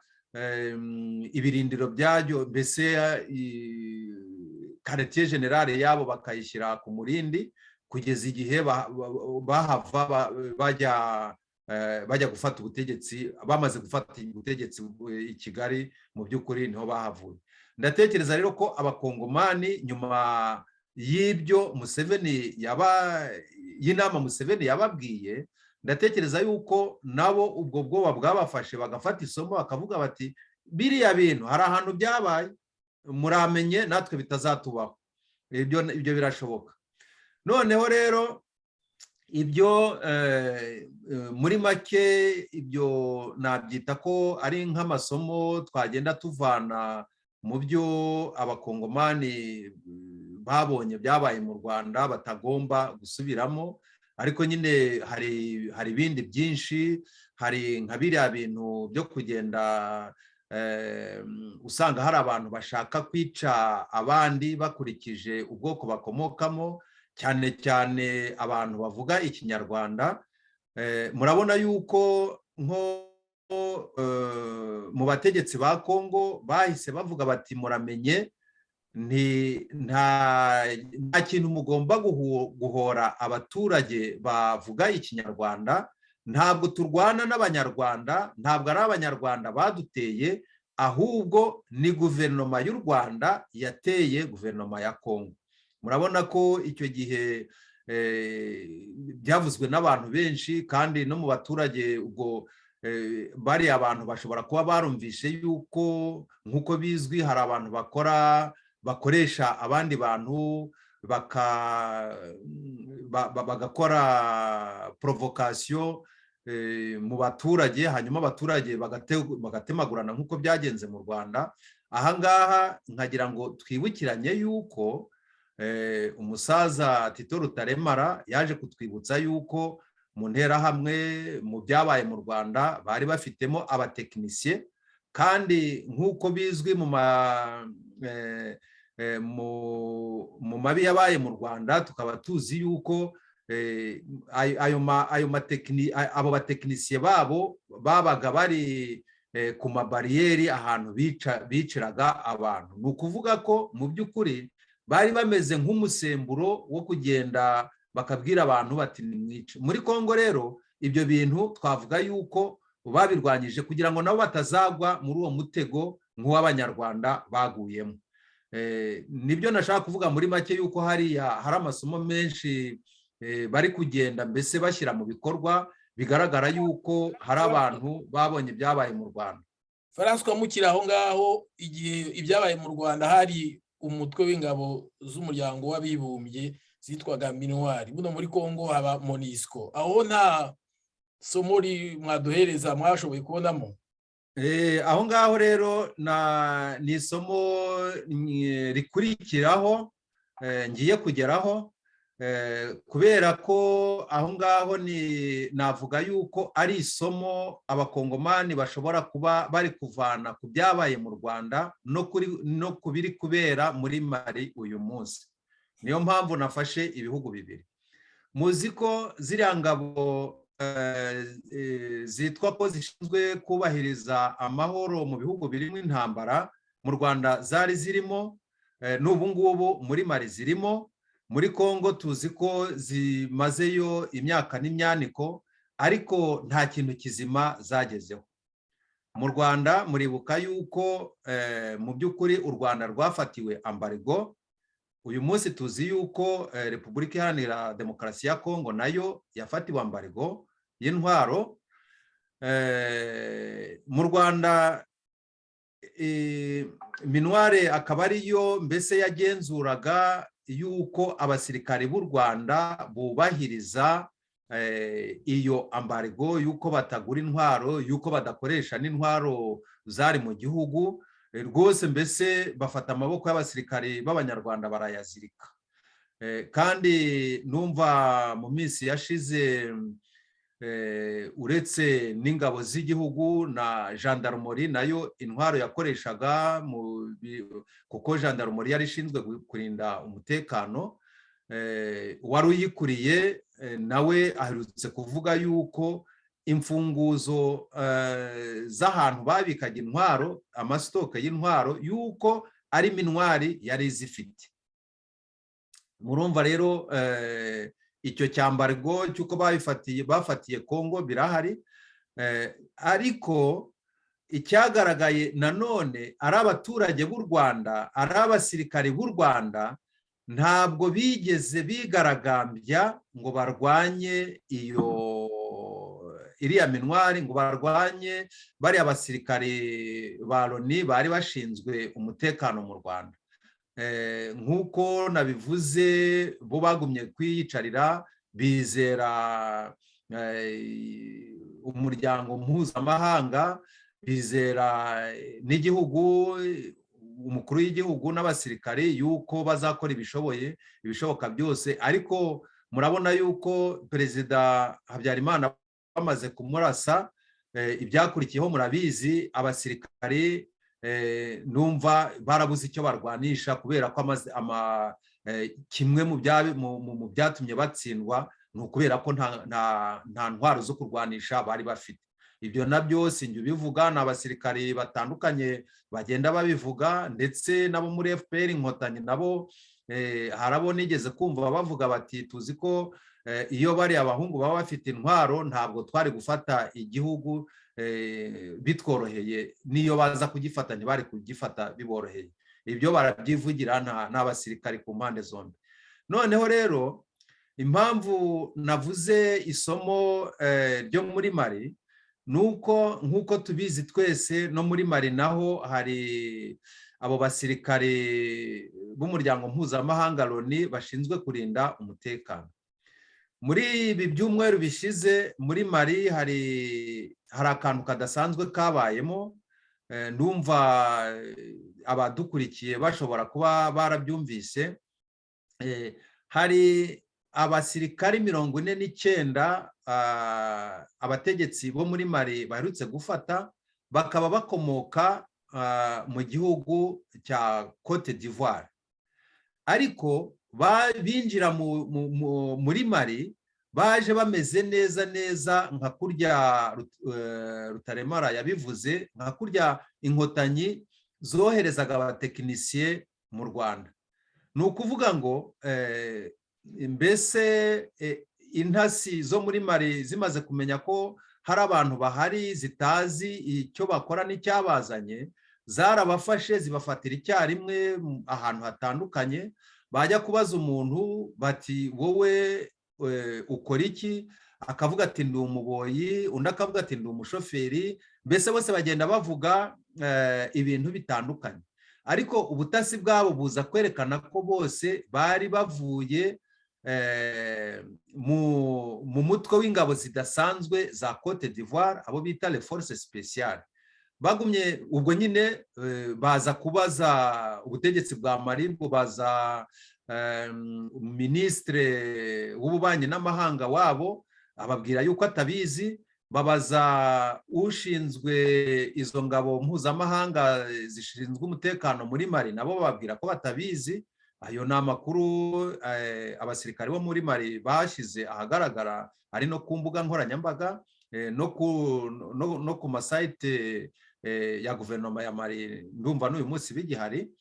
ibirindiro byabyo, mbese quartier général yabo bakayishyira ku Murindi, kugeza igihe bahava bajya gufata ubutegetsi. Bamaze gufata ubutegetsi i Kigali, mu by'ukuri niho bahavuye. Ndatekereza rero ko Abakongomani, nyuma y'ibyo Museveni yaba y'inama Museveni yababwiye Ndatekereza yuko nabo ubwo bwoba bwabafashe, bagafata isomo, bakavuga bati: "Biriya bintu hari ahantu byabaye, muramenye natwe bitazatubaho." Ibyo birashoboka. Noneho rero ibyo muri make, ibyo nabyita ko ari nk'amasomo twagenda tuvana mu byo Abakongomani babonye byabaye mu Rwanda batagomba gusubiramo. Ariko nyine hari ibindi byinshi, hari nka biriya bintu byo kugenda usanga hari abantu bashaka kwica abandi bakurikije ubwoko bakomokamo, cyane cyane abantu bavuga Ikinyarwanda. Murabona yuko nko mu bategetsi ba Kongo bahise bavuga bati: "Muramenye, nta kintu mugomba guhora abaturage bavuga Ikinyarwanda. Ntabwo turwana n'Abanyarwanda, ntabwo ari Abanyarwanda baduteye, ahubwo ni guverinoma y'u Rwanda yateye guverinoma ya Kongo." Murabona ko icyo gihe byavuzwe n'abantu benshi, kandi no mu baturage. Ubwo bariya abantu bashobora kuba barumvishe yuko, nk'uko bizwi, hari abantu bakora, bakoresha abandi bantu bagakora provocation mu baturage, hanyuma abaturage bagatemagurana nk'uko byagenze mu Rwanda. Ahangaha nkagira ngo twibukiranye yuko umusaza Tito Rutaremara yaje kutwibutsa yuko mu Nterahamwe, mu byabaye mu Rwanda, bari bafitemo abatekinisiye, kandi nk'uko bizwi mu mabi yabaye mu Rwanda, tukaba tuzi yuko abo batekinisiye babo babaga bari ku mabariyeri, ahantu biciraga abantu. Ni ukuvuga ko mu by'ukuri bari bameze nk'umusemburo wo kugenda bakabwira abantu bati: "Nimwice." Muri Kongo rero ibyo bintu twavuga yuko babirwanyije kugira ngo nabo batazagwa muri uwo mutego nk'uw'Abanyarwanda baguyemo. Nibyo nashaka kuvuga muri make, yuko hariya hari amasomo menshi bari kugenda mbese bashyira mu bikorwa, bigaragara yuko hari abantu babonye ibyabaye mu Rwanda. Francois, mukiri aho ngaho, igihe ibyabaye mu Rwanda hari umutwe w'ingabo z'Umuryango w'Abibumbye zitwaga MINUAR, buno muri Kongo haba MONUSCO. Aho nta somo mwaduhereza mwashoboye kubonamo? Aho ngaho rero ni isomo rikurikiraho ngiye kugeraho, kubera ko aho ngaho ni navuga yuko ari isomo Abakongomani bashobora kuba bari kuvana ku byabaye mu Rwanda no ku biri kubera muri Mali uyu munsi. Niyo mpamvu nafashe ibihugu bibiri. Muzi ko ziriya ngabo zitwa ko zishinzwe kubahiriza amahoro mu bihugu birimo intambara, mu Rwanda zari zirimo, n'ubu ngubu muri Mali zirimo, muri Congo tuzi ko zimazeyo imyaka n'imyaniko, ariko nta kintu kizima zagezeho. Mu Rwanda muribuka yuko mu by'ukuri u Rwanda rwafatiwe embargo. Uyu munsi tuzi yuko Repubulika Iharanira Demokarasi ya Kongo nayo yafatiwe embargo y'intwaro. Mu Rwanda MINUAR akaba ariyo mbese yagenzuraga yuko abasirikari b'u Rwanda bubahiriza iyo embargo, yuko batagura intwaro, yuko badakoresha n'intwaro zari mu gihugu rwose. Mbese bafata amaboko y'abasirikari b'Abanyarwanda barayazirika. Kandi numva mu minsi yashize, uretse n'ingabo z'igihugu, na gendarmerie nayo intwaro yakoreshaga, kuko gendarmerie yari ishinzwe kurinda umutekano, wari uyikuriye nawe aherutse kuvuga yuko imfunguzo z'ahantu babikaga intwaro, ama stock y'intwaro, yuko ari MINUAR yari izifite. Murumva rero icyo cya embargo cy'uko babifatiye, bafatiye Kongo birahari. Ariko icyagaragaye nanone, ari abaturage b'u Rwanda, ari abasirikari b'u Rwanda, ntabwo bigeze bigaragambya ngo barwanye iyo Iriya MINUAR ngo barwanye bariya basirikari ba Loni bari bashinzwe umutekano mu Rwanda. Nk'uko nabivuze, bo bagumye kwiyicarira, bizera umuryango mpuzamahanga, bizera n'igihugu, umukuru w'igihugu n'abasirikari, yuko bazakora ibishoboye, ibishoboka byose. Ariko murabona yuko Perezida Habyarimana bamaze kumurasa, ibyakurikiyeho murabizi. Abasirikari numva barabuze icyo barwanisha, kubera ko kimwe mu byatumye batsindwa ni ukubera ko nta ntwaro zo kurwanisha bari bafite. Ibyo nabyo sinjye ubivuga, ni abasirikari batandukanye bagenda babivuga, ndetse nabo muri FPR Inkotanyi nabo hari abo nigeze kumva bavuga bati: "Tuzi ko iyo bari abahungu baba bafite intwaro, ntabwo twari gufata igihugu bitworoheye, n'iyo baza kugifata ntibari kugifata biboroheye." Ibyo barabyivugira n'abasirikari ku mpande zombi. Noneho rero, impamvu navuze isomo ryo muri Mali ni uko, nk'uko tubizi twese, no muri Mali naho hari abo basirikare b'umuryango mpuzamahanga Loni bashinzwe kurinda umutekano. Muri ibi byumweru bishize, muri Mali hari akantu kadasanzwe kabayemo. Ndumva abadukurikiye bashobora kuba barabyumvise. Hari abasirikari 49 abategetsi bo muri Mali baherutse gufata, bakaba bakomoka mu gihugu cya Cote d'Ivoire, ariko binjira muri Mali baje bameze neza neza nka kurya Rutaremara yabivuze, nka kurya Inkotanyi zoherezaga abatekinisiye mu Rwanda. Ni ukuvuga ngo mbese intasi zo muri Mali zimaze kumenya ko hari abantu bahari zitazi icyo bakora n'icyabazanye, zarabafashe, zibafatira icyarimwe ahantu hatandukanye. Bajya kubaza umuntu bati: "Wowe ukora iki?" Akavuga ati: "Ndi umuboyi." Undi akavuga ati: "Ndi umushoferi." Mbese bose bagenda bavuga ibintu bitandukanye, ariko ubutasi bwabo buza kwerekana ko bose bari bavuye mu mutwe w'ingabo zidasanzwe za Cote d'Ivoire, abo bita les forces spéciales. Bagumye ubwo nyine baza kubaza ubutegetsi bwa Mali, bubaza minisitire w'ububanyi n'amahanga wabo, ababwira yuko atabizi. Babaza ushinzwe izo ngabo mpuzamahanga zishinzwe umutekano muri Mali, nabo bababwira ko batabizi. Ayo ni amakuru abasirikare bo muri Mali bashyize ahagaragara, ari no ku mbuga nkoranyambaga no ku ma site ya guverinoma ya Mali, ndumva n'uyu munsi bigihari.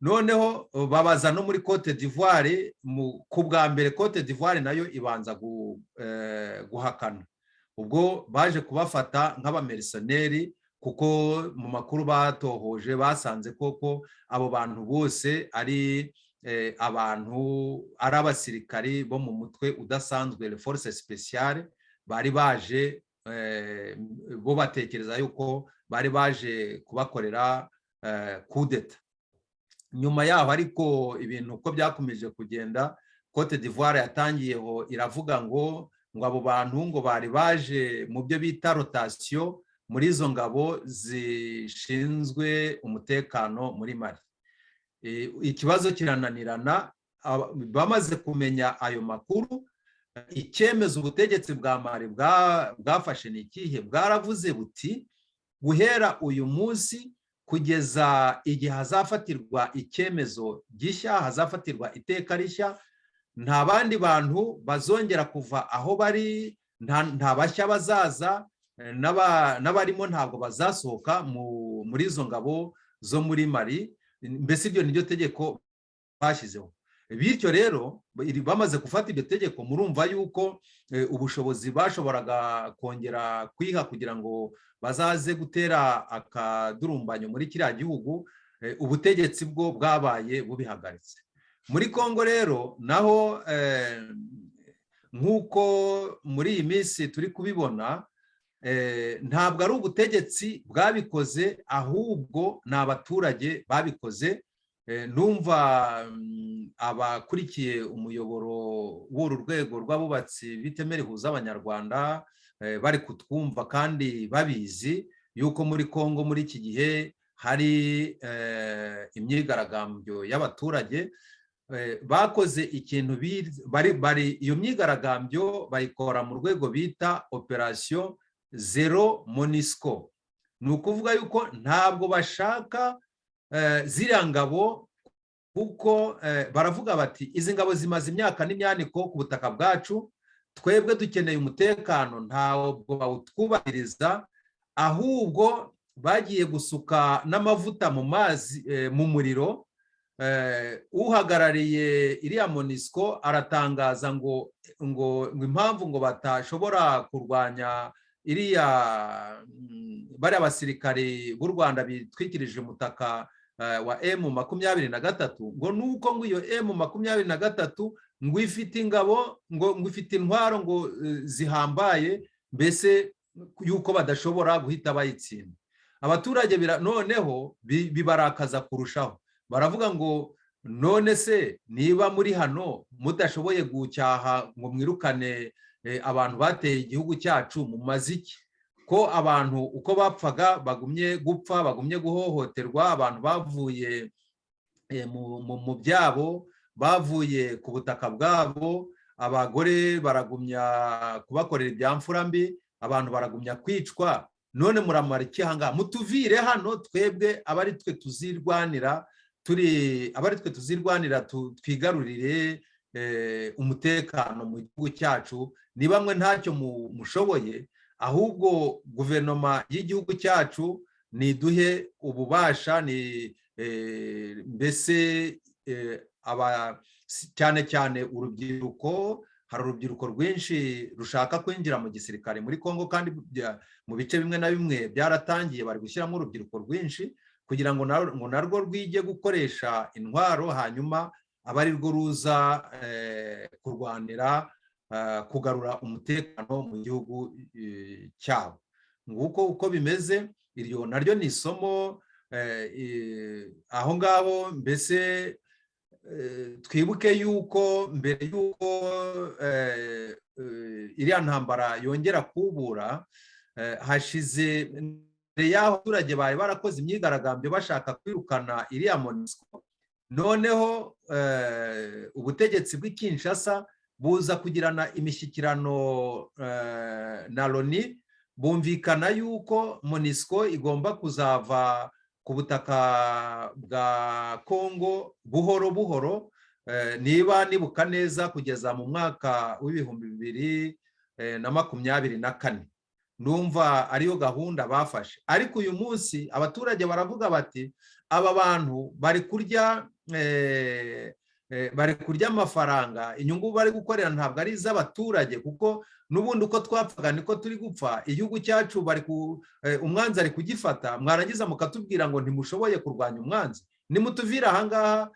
Noneho babaza no muri Cote d'Ivoire. Ku bwa mbere Cote d'Ivoire nayo ibanza guhakana. Ubwo baje kubafata nk'aba mercenaires, kuko mu makuru batohoje basanze koko abo bantu bose ari abantu, ari abasirikari bo mu mutwe udasanzwe, force spéciale, bari baje, bo batekereza yuko bari baje kubakorera kudeta nyuma yaho. Ariko ibintu uko byakomeje kugenda, Cote d'Ivoire yatangiyeho iravuga ngo abo bantu ngo bari baje mu byo bita rotation muri izo ngabo zishinzwe umutekano muri Mali. Ikibazo kirananirana. Bamaze kumenya ayo makuru, icyemezo ubutegetsi bwa Mali bwafashe ni ikihe? Bwaravuze buti: "Guhera uyu munsi kugeza igihe hazafatirwa icyemezo gishya, hazafatirwa iteka rishya, nta bandi bantu bazongera kuva aho bari, nta bashya bazaza, n'abarimo ntabwo bazasohoka muri izo ngabo zo muri Mali." Mbese iryo ni ryo tegeko bashyizeho. Bityo rero, bamaze gufata iryo tegeko, murumva yuko ubushobozi bashoboraga kongera kwiha kugira ngo bazaze gutera akadurumbanyo muri kiriya gihugu, ubutegetsi bwo bwabaye bubihagaritse. Muri Congo rero naho, nk'uko muri iyi minsi turi kubibona. Ntabwo ari ubutegetsi bwabikoze, ahubwo ni abaturage babikoze. Numva abakurikiye umuyoboro w'uru rwego rw'abubatsi b'iteme rihuza Abanyarwanda bari kutwumva kandi babizi yuko muri Congo muri iki gihe hari imyigaragambyo y'abaturage. Bakoze ikintu bari, iyo myigaragambyo bayikora mu rwego bita opération Zéro MONUSCO. Ni ukuvuga yuko ntabwo bashaka ziriya ngabo, kuko baravuga bati: "Izi ngabo zimaze imyaka n'imyaniko ku butaka bwacu, twebwe dukeneye umutekano, ntabwo bawutwubahiriza." Ahubwo bagiye gusuka n'amavuta mu mazi, mu muriro. Uhagarariye iriya MONUSCO aratangaza ngo impamvu ngo batashobora kurwanya iriya bariya basirikari b'u Rwanda bitwikirije umutaka wa M23, ngo nuko ngo iyo M23 ngo ifite ingabo, ngo ifite intwaro ngo zihambaye, mbese yuko badashobora guhita bayitsinda. Abaturage noneho bibarakaza kurushaho, baravuga ngo: "None se niba muri hano mudashoboye gucyaha ngo mwirukane abantu bateye igihugu cyacu, mumaze iki? Ko abantu uko bapfaga bagumye gupfa, bagumye guhohoterwa, abantu bavuye mu byabo, bavuye ku butaka bwabo, abagore baragumya kubakorera ibya mfura mbi, abantu baragumya kwicwa, none muramara iki ahangaha? Mutuvire hano, twebwe aba ari twe tuzirwanira, turi aba ari twe tuzirwanira, twigarurire umutekano mu gihugu cyacu. Ni bamwe ntacyo mushoboye, ahubwo guverinoma y'igihugu cyacu niduhe ububasha." Ni mbese cyane cyane urubyiruko, hari urubyiruko rwinshi rushaka kwinjira mu gisirikare muri Congo, kandi mu bice bimwe na bimwe byaratangiye, bari gushyiramo urubyiruko rwinshi kugira ngo narwo rwige gukoresha intwaro, hanyuma abe ari rwo ruza kurwanira kugarura umutekano mu gihugu cyabo. Nguko uko bimeze. Iryo naryo ni isomo aho ngaho. Mbese twibuke yuko mbere y'uko iriya ntambara yongera kubura, hashize mbere y'aho abaturage bari barakoze imyigaragambyo bashaka kwirukana iriya MONUSCO. Noneho ubutegetsi bw'i Kinshasa buza kugirana imishyikirano na Loni, bumvikana yuko MONUSCO igomba kuzava ku butaka bwa Kongo buhoro buhoro, niba nibuka neza kugeza mu mwaka w'2024. Numva ariyo gahunda bafashe. Ariko uyu munsi abaturage baravuga bati: "Aba bantu bari kurya amafaranga, inyungu bari gukorera ntabwo ari iz'abaturage, kuko n'ubundi uko twapfaga niko turi gupfa. Igihugu cyacu bari umwanzi ari kugifata, mwarangiza mukatubwira ngo ntimushoboye kurwanya umwanzi. Nimutuvire ahangaha,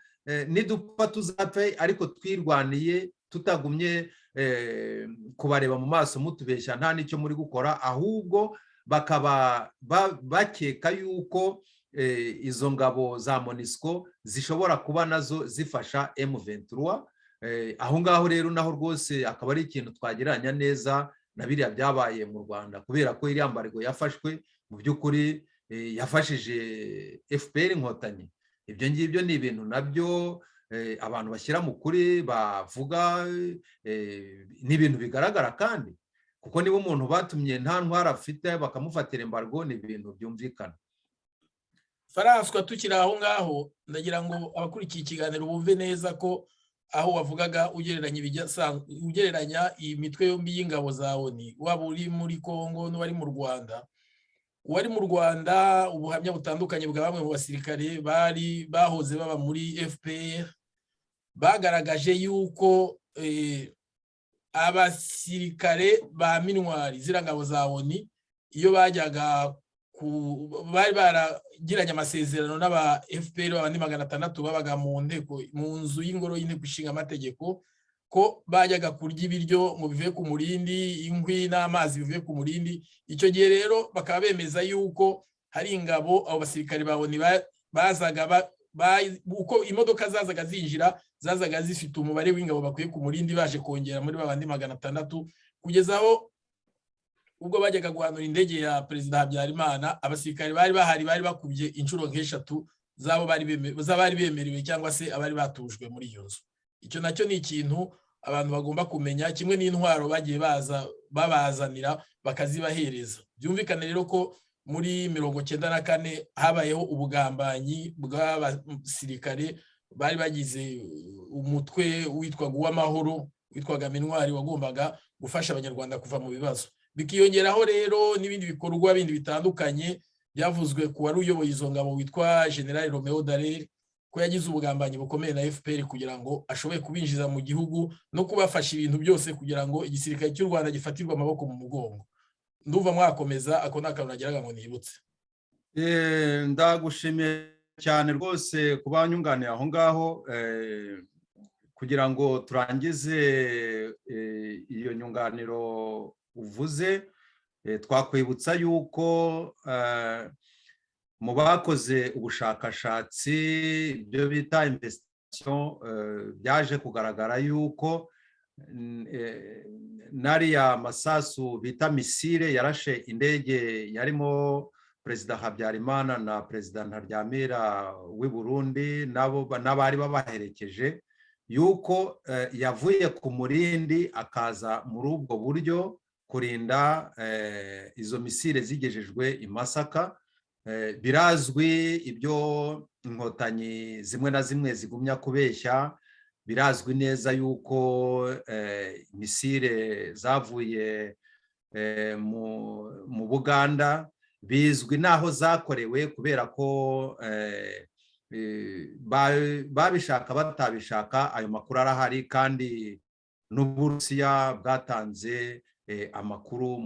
nidupfa tuzapfe ariko twirwaniye, tutagumye kubareba mu maso mutubeshya nta n'icyo muri gukora." Ahubwo bakaba bakeka yuko izo ngabo za MONUSCO zishobora kuba nazo zifasha M23. Aho ngaho rero naho rwose akaba ari ikintu twagereranya neza na biriya byabaye mu Rwanda, kubera ko iriya embargo yafashwe mu by'ukuri yafashije FPR Inkotanyi. Ibyo ngibyo ni ibintu nabyo abantu bashyira mu kuri bavuga, ni ibintu bigaragara kandi, kuko niba umuntu batumye nta ntwaro afite bakamufatira embargo, ni ibintu byumvikana. Faranswa, tukiri aho ngaho, ndagira ngo abakurikiye ikiganiro bumve neza ko aho wavugaga ugereranya iyi mitwe yombi y'ingabo za ONU, waba uri muri Congo n'uwari mu Rwanda. Uwari mu Rwanda, ubuhamya butandukanye bwa bamwe mu basirikare bari bahoze baba muri FPR bagaragaje yuko abasirikare ba MINUAR, ziriya ngabo za ONU, iyo bajyaga, bari baragiranye amasezerano n'aba FPR, abandi 600 babaga mu nteko, mu nzu y'ingoro y'inteko ishinga amategeko, ko Ko bajyaga kurya ibiryo ngo bivuye ku Murindi, inkwi n'amazi bivuye ku Murindi. Icyo gihe rero bakaba bemeza yuko hari ingabo, abo basirikare ba ONU bazaga, uko imodoka zazaga zinjira, zazaga zifite umubare w'ingabo bakwiye ku Murindi, baje kongera muri babandi 600, kugeza aho ubwo bajyaga guhanura indege ya Perezida Habyarimana, abasirikare bari bahari bari bakubye inshuro nk'eshatu z'abo z'abari bemerewe cyangwa se abari batujwe muri iyo nzu. Icyo nacyo ni ikintu abantu bagomba kumenya, kimwe n'intwaro bagiye baza babazanira bakazibahereza. Byumvikane rero ko muri 94 habayeho ubugambanyi bw'abasirikare bari bagize umutwe witwaga uw'amahoro, witwaga MINUAR, wagombaga gufasha Abanyarwanda kuva mu bibazo. Bikiyongeraho rero n'ibindi bikorwa bindi bitandukanye byavuzwe ku wari uyoboye izo ngabo witwa General Romeo Dallaire, ko yagize ubugambanyi bukomeye na FPR kugira ngo ashobore kubinjiza mu gihugu no kubafasha ibintu byose kugira ngo igisirikare cy'u Rwanda gifatirwe amaboko mu mugongo. Ndumva mwakomeza, ako ni akantu nageraga ngo nibutse. Ndagushimiye cyane rwose kuba nyunganiye aho ngaho. Kugira ngo turangize iyo nyunganiro uvuze, twakwibutsa yuko mu bakoze ubushakashatsi, ibyo bita investigation, byaje kugaragara yuko n'ariya masasu bita missile yarashe indege yarimo Perezida Habyarimana na Perezida Ntaryamira w'i Burundi nabo n'abari babaherekeje, yuko yavuye ku Murindi akaza muri ubwo buryo kurinda izo missile zigejejwe i Masaka. Birazwi ibyo Inkotanyi zimwe na zimwe zigumya kubeshya. Birazwi neza yuko missile zavuye mu Buganda, bizwi n'aho zakorewe, kubera ko babishaka batabishaka ayo makuru arahari, kandi n'Uburusiya bwatanze amakuru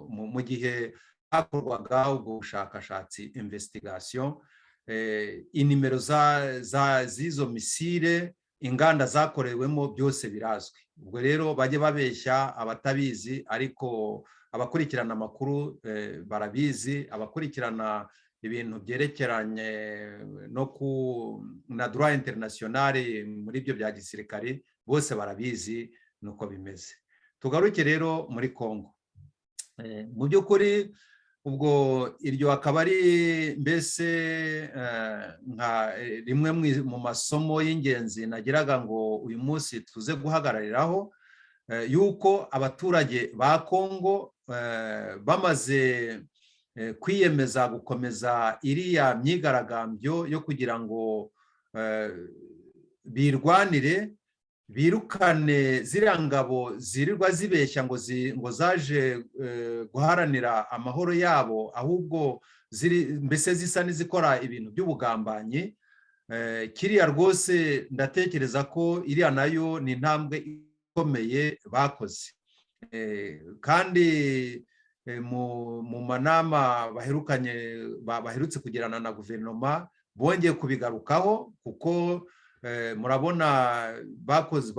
mu gihe hakorwaga ubwo bushakashatsi, investigation. Inimero z'izo missile, inganda zakorewemo, byose birazwi. Ubwo rero bajye babeshya abatabizi, ariko abakurikirana amakuru barabizi, abakurikirana ibintu byerekeranye no ku na droit international muri ibyo bya gisirikare bose barabizi nuko bimeze. Tugaruke rero muri Congo. Mu by'ukuri ubwo iryo akaba ari mbese nka rimwe mu masomo y'ingenzi nagiraga ngo uyu munsi tuze guhagarariraho, yuko abaturage ba Congo bamaze kwiyemeza gukomeza iriya myigaragambyo yo kugira ngo birwanire, birukane ziriya ngabo zirirwa zibeshya ngo zaje guharanira amahoro yabo, ahubwo ziri mbese zisa n'izikora ibintu by'ubugambanyi. Kiriya rwose ndatekereza ko iriya nayo ni intambwe ikomeye bakoze. Kandi mu manama baherukanye, baherutse kugirana na guverinoma, bongeye kubigarukaho, kuko murabona bakoze,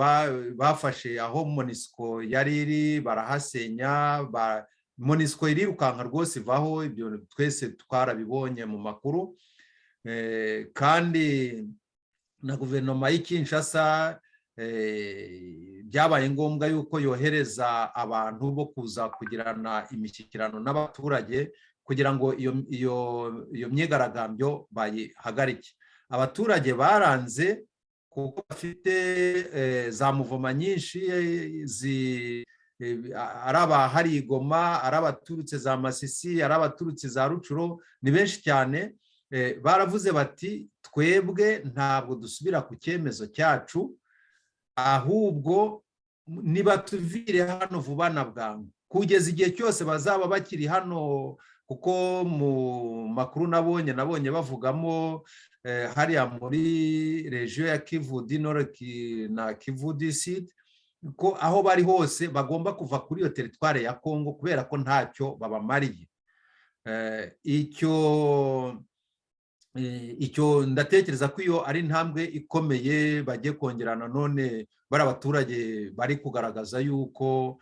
bafashe aho MONUSCO yari iri barahasenya, MONUSCO irirukanka rwose ivaho. Ibyo twese twarabibonye mu makuru. Kandi na guverinoma y'i Kinshasa byabaye ngombwa yuko yohereza abantu bo kuza kugirana imishyikirano n'abaturage kugira ngo iyo myigaragambyo bayihagarike. Abaturage baranze kuko bafite za mouvement nyinshi, ari abahari i Goma, ari abaturutse za Masisi, ari abaturutse za Rutshuru, ni benshi cyane. Baravuze bati: "Twebwe ntabwo dusubira ku cyemezo cyacu, ahubwo nibatuvire hano vuba na bwangu." Kugeza igihe cyose bazaba bakiri hano, kuko mu makuru nabonye bavugamo hariya muri région ya Kivu du Nord na Kivu du Sud, ko aho bari hose bagomba kuva kuri iyo territoire ya Kongo kubera ko ntacyo babamariye. Icyo Icyo ndatekereza ko iyo ari intambwe ikomeye bagiye kongera nanone bari abaturage bari kugaragaza yuko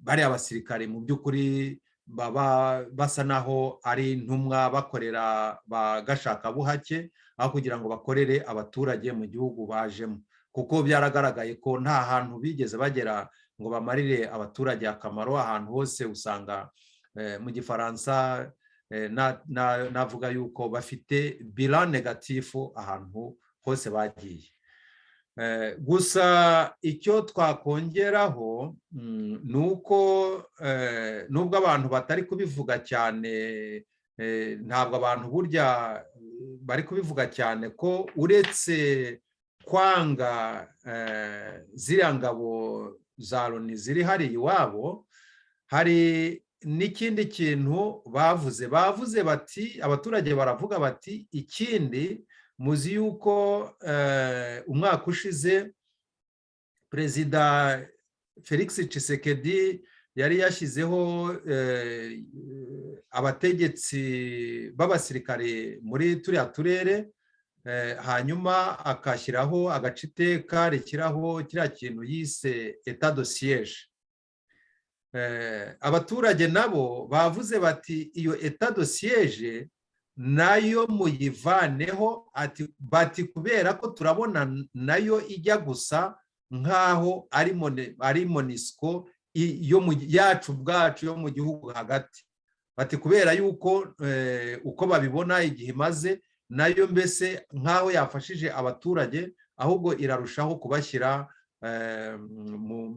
bariya basirikare mu by'ukuri baba basa naho ari intumwa bakorera bagashakabuhake, aho kugira ngo bakorere abaturage mu gihugu bajemo, kuko byaragaragaye ko nta hantu bigeze bagera ngo bamarire abaturage akamaro. Ahantu hose usanga, mu Gifaransa navuga yuko bafite bilan négatif ahantu hose bagiye. Gusa icyo twakongeraho ni uko nubwo abantu batari kubivuga cyane, ntabwo abantu burya bari kubivuga cyane, ko uretse kwanga ziriya ngabo za Loni ziri hariya iwabo, hari n'ikindi kintu bavuze. Bavuze bati, abaturage baravuga bati: "Ikindi, muzi yuko umwaka ushize Perezida Felix Tshisekedi yari yashyizeho abategetsi b'abasirikare muri turiya turere, hanyuma akashyiraho agaca iteka rishyiraho kiriya kintu yise état de siège." Abaturage nabo bavuze bati: "Iyo état de siège nayo muyivaneho," ati bati "kubera ko turabona nayo ijya gusa nk'aho ari MONUSCO yacu ubwacu yo mu gihugu hagati." Bati kubera yuko uko babibona igihe imaze, nayo mbese nk'aho yafashije abaturage, ahubwo irarushaho kubashyira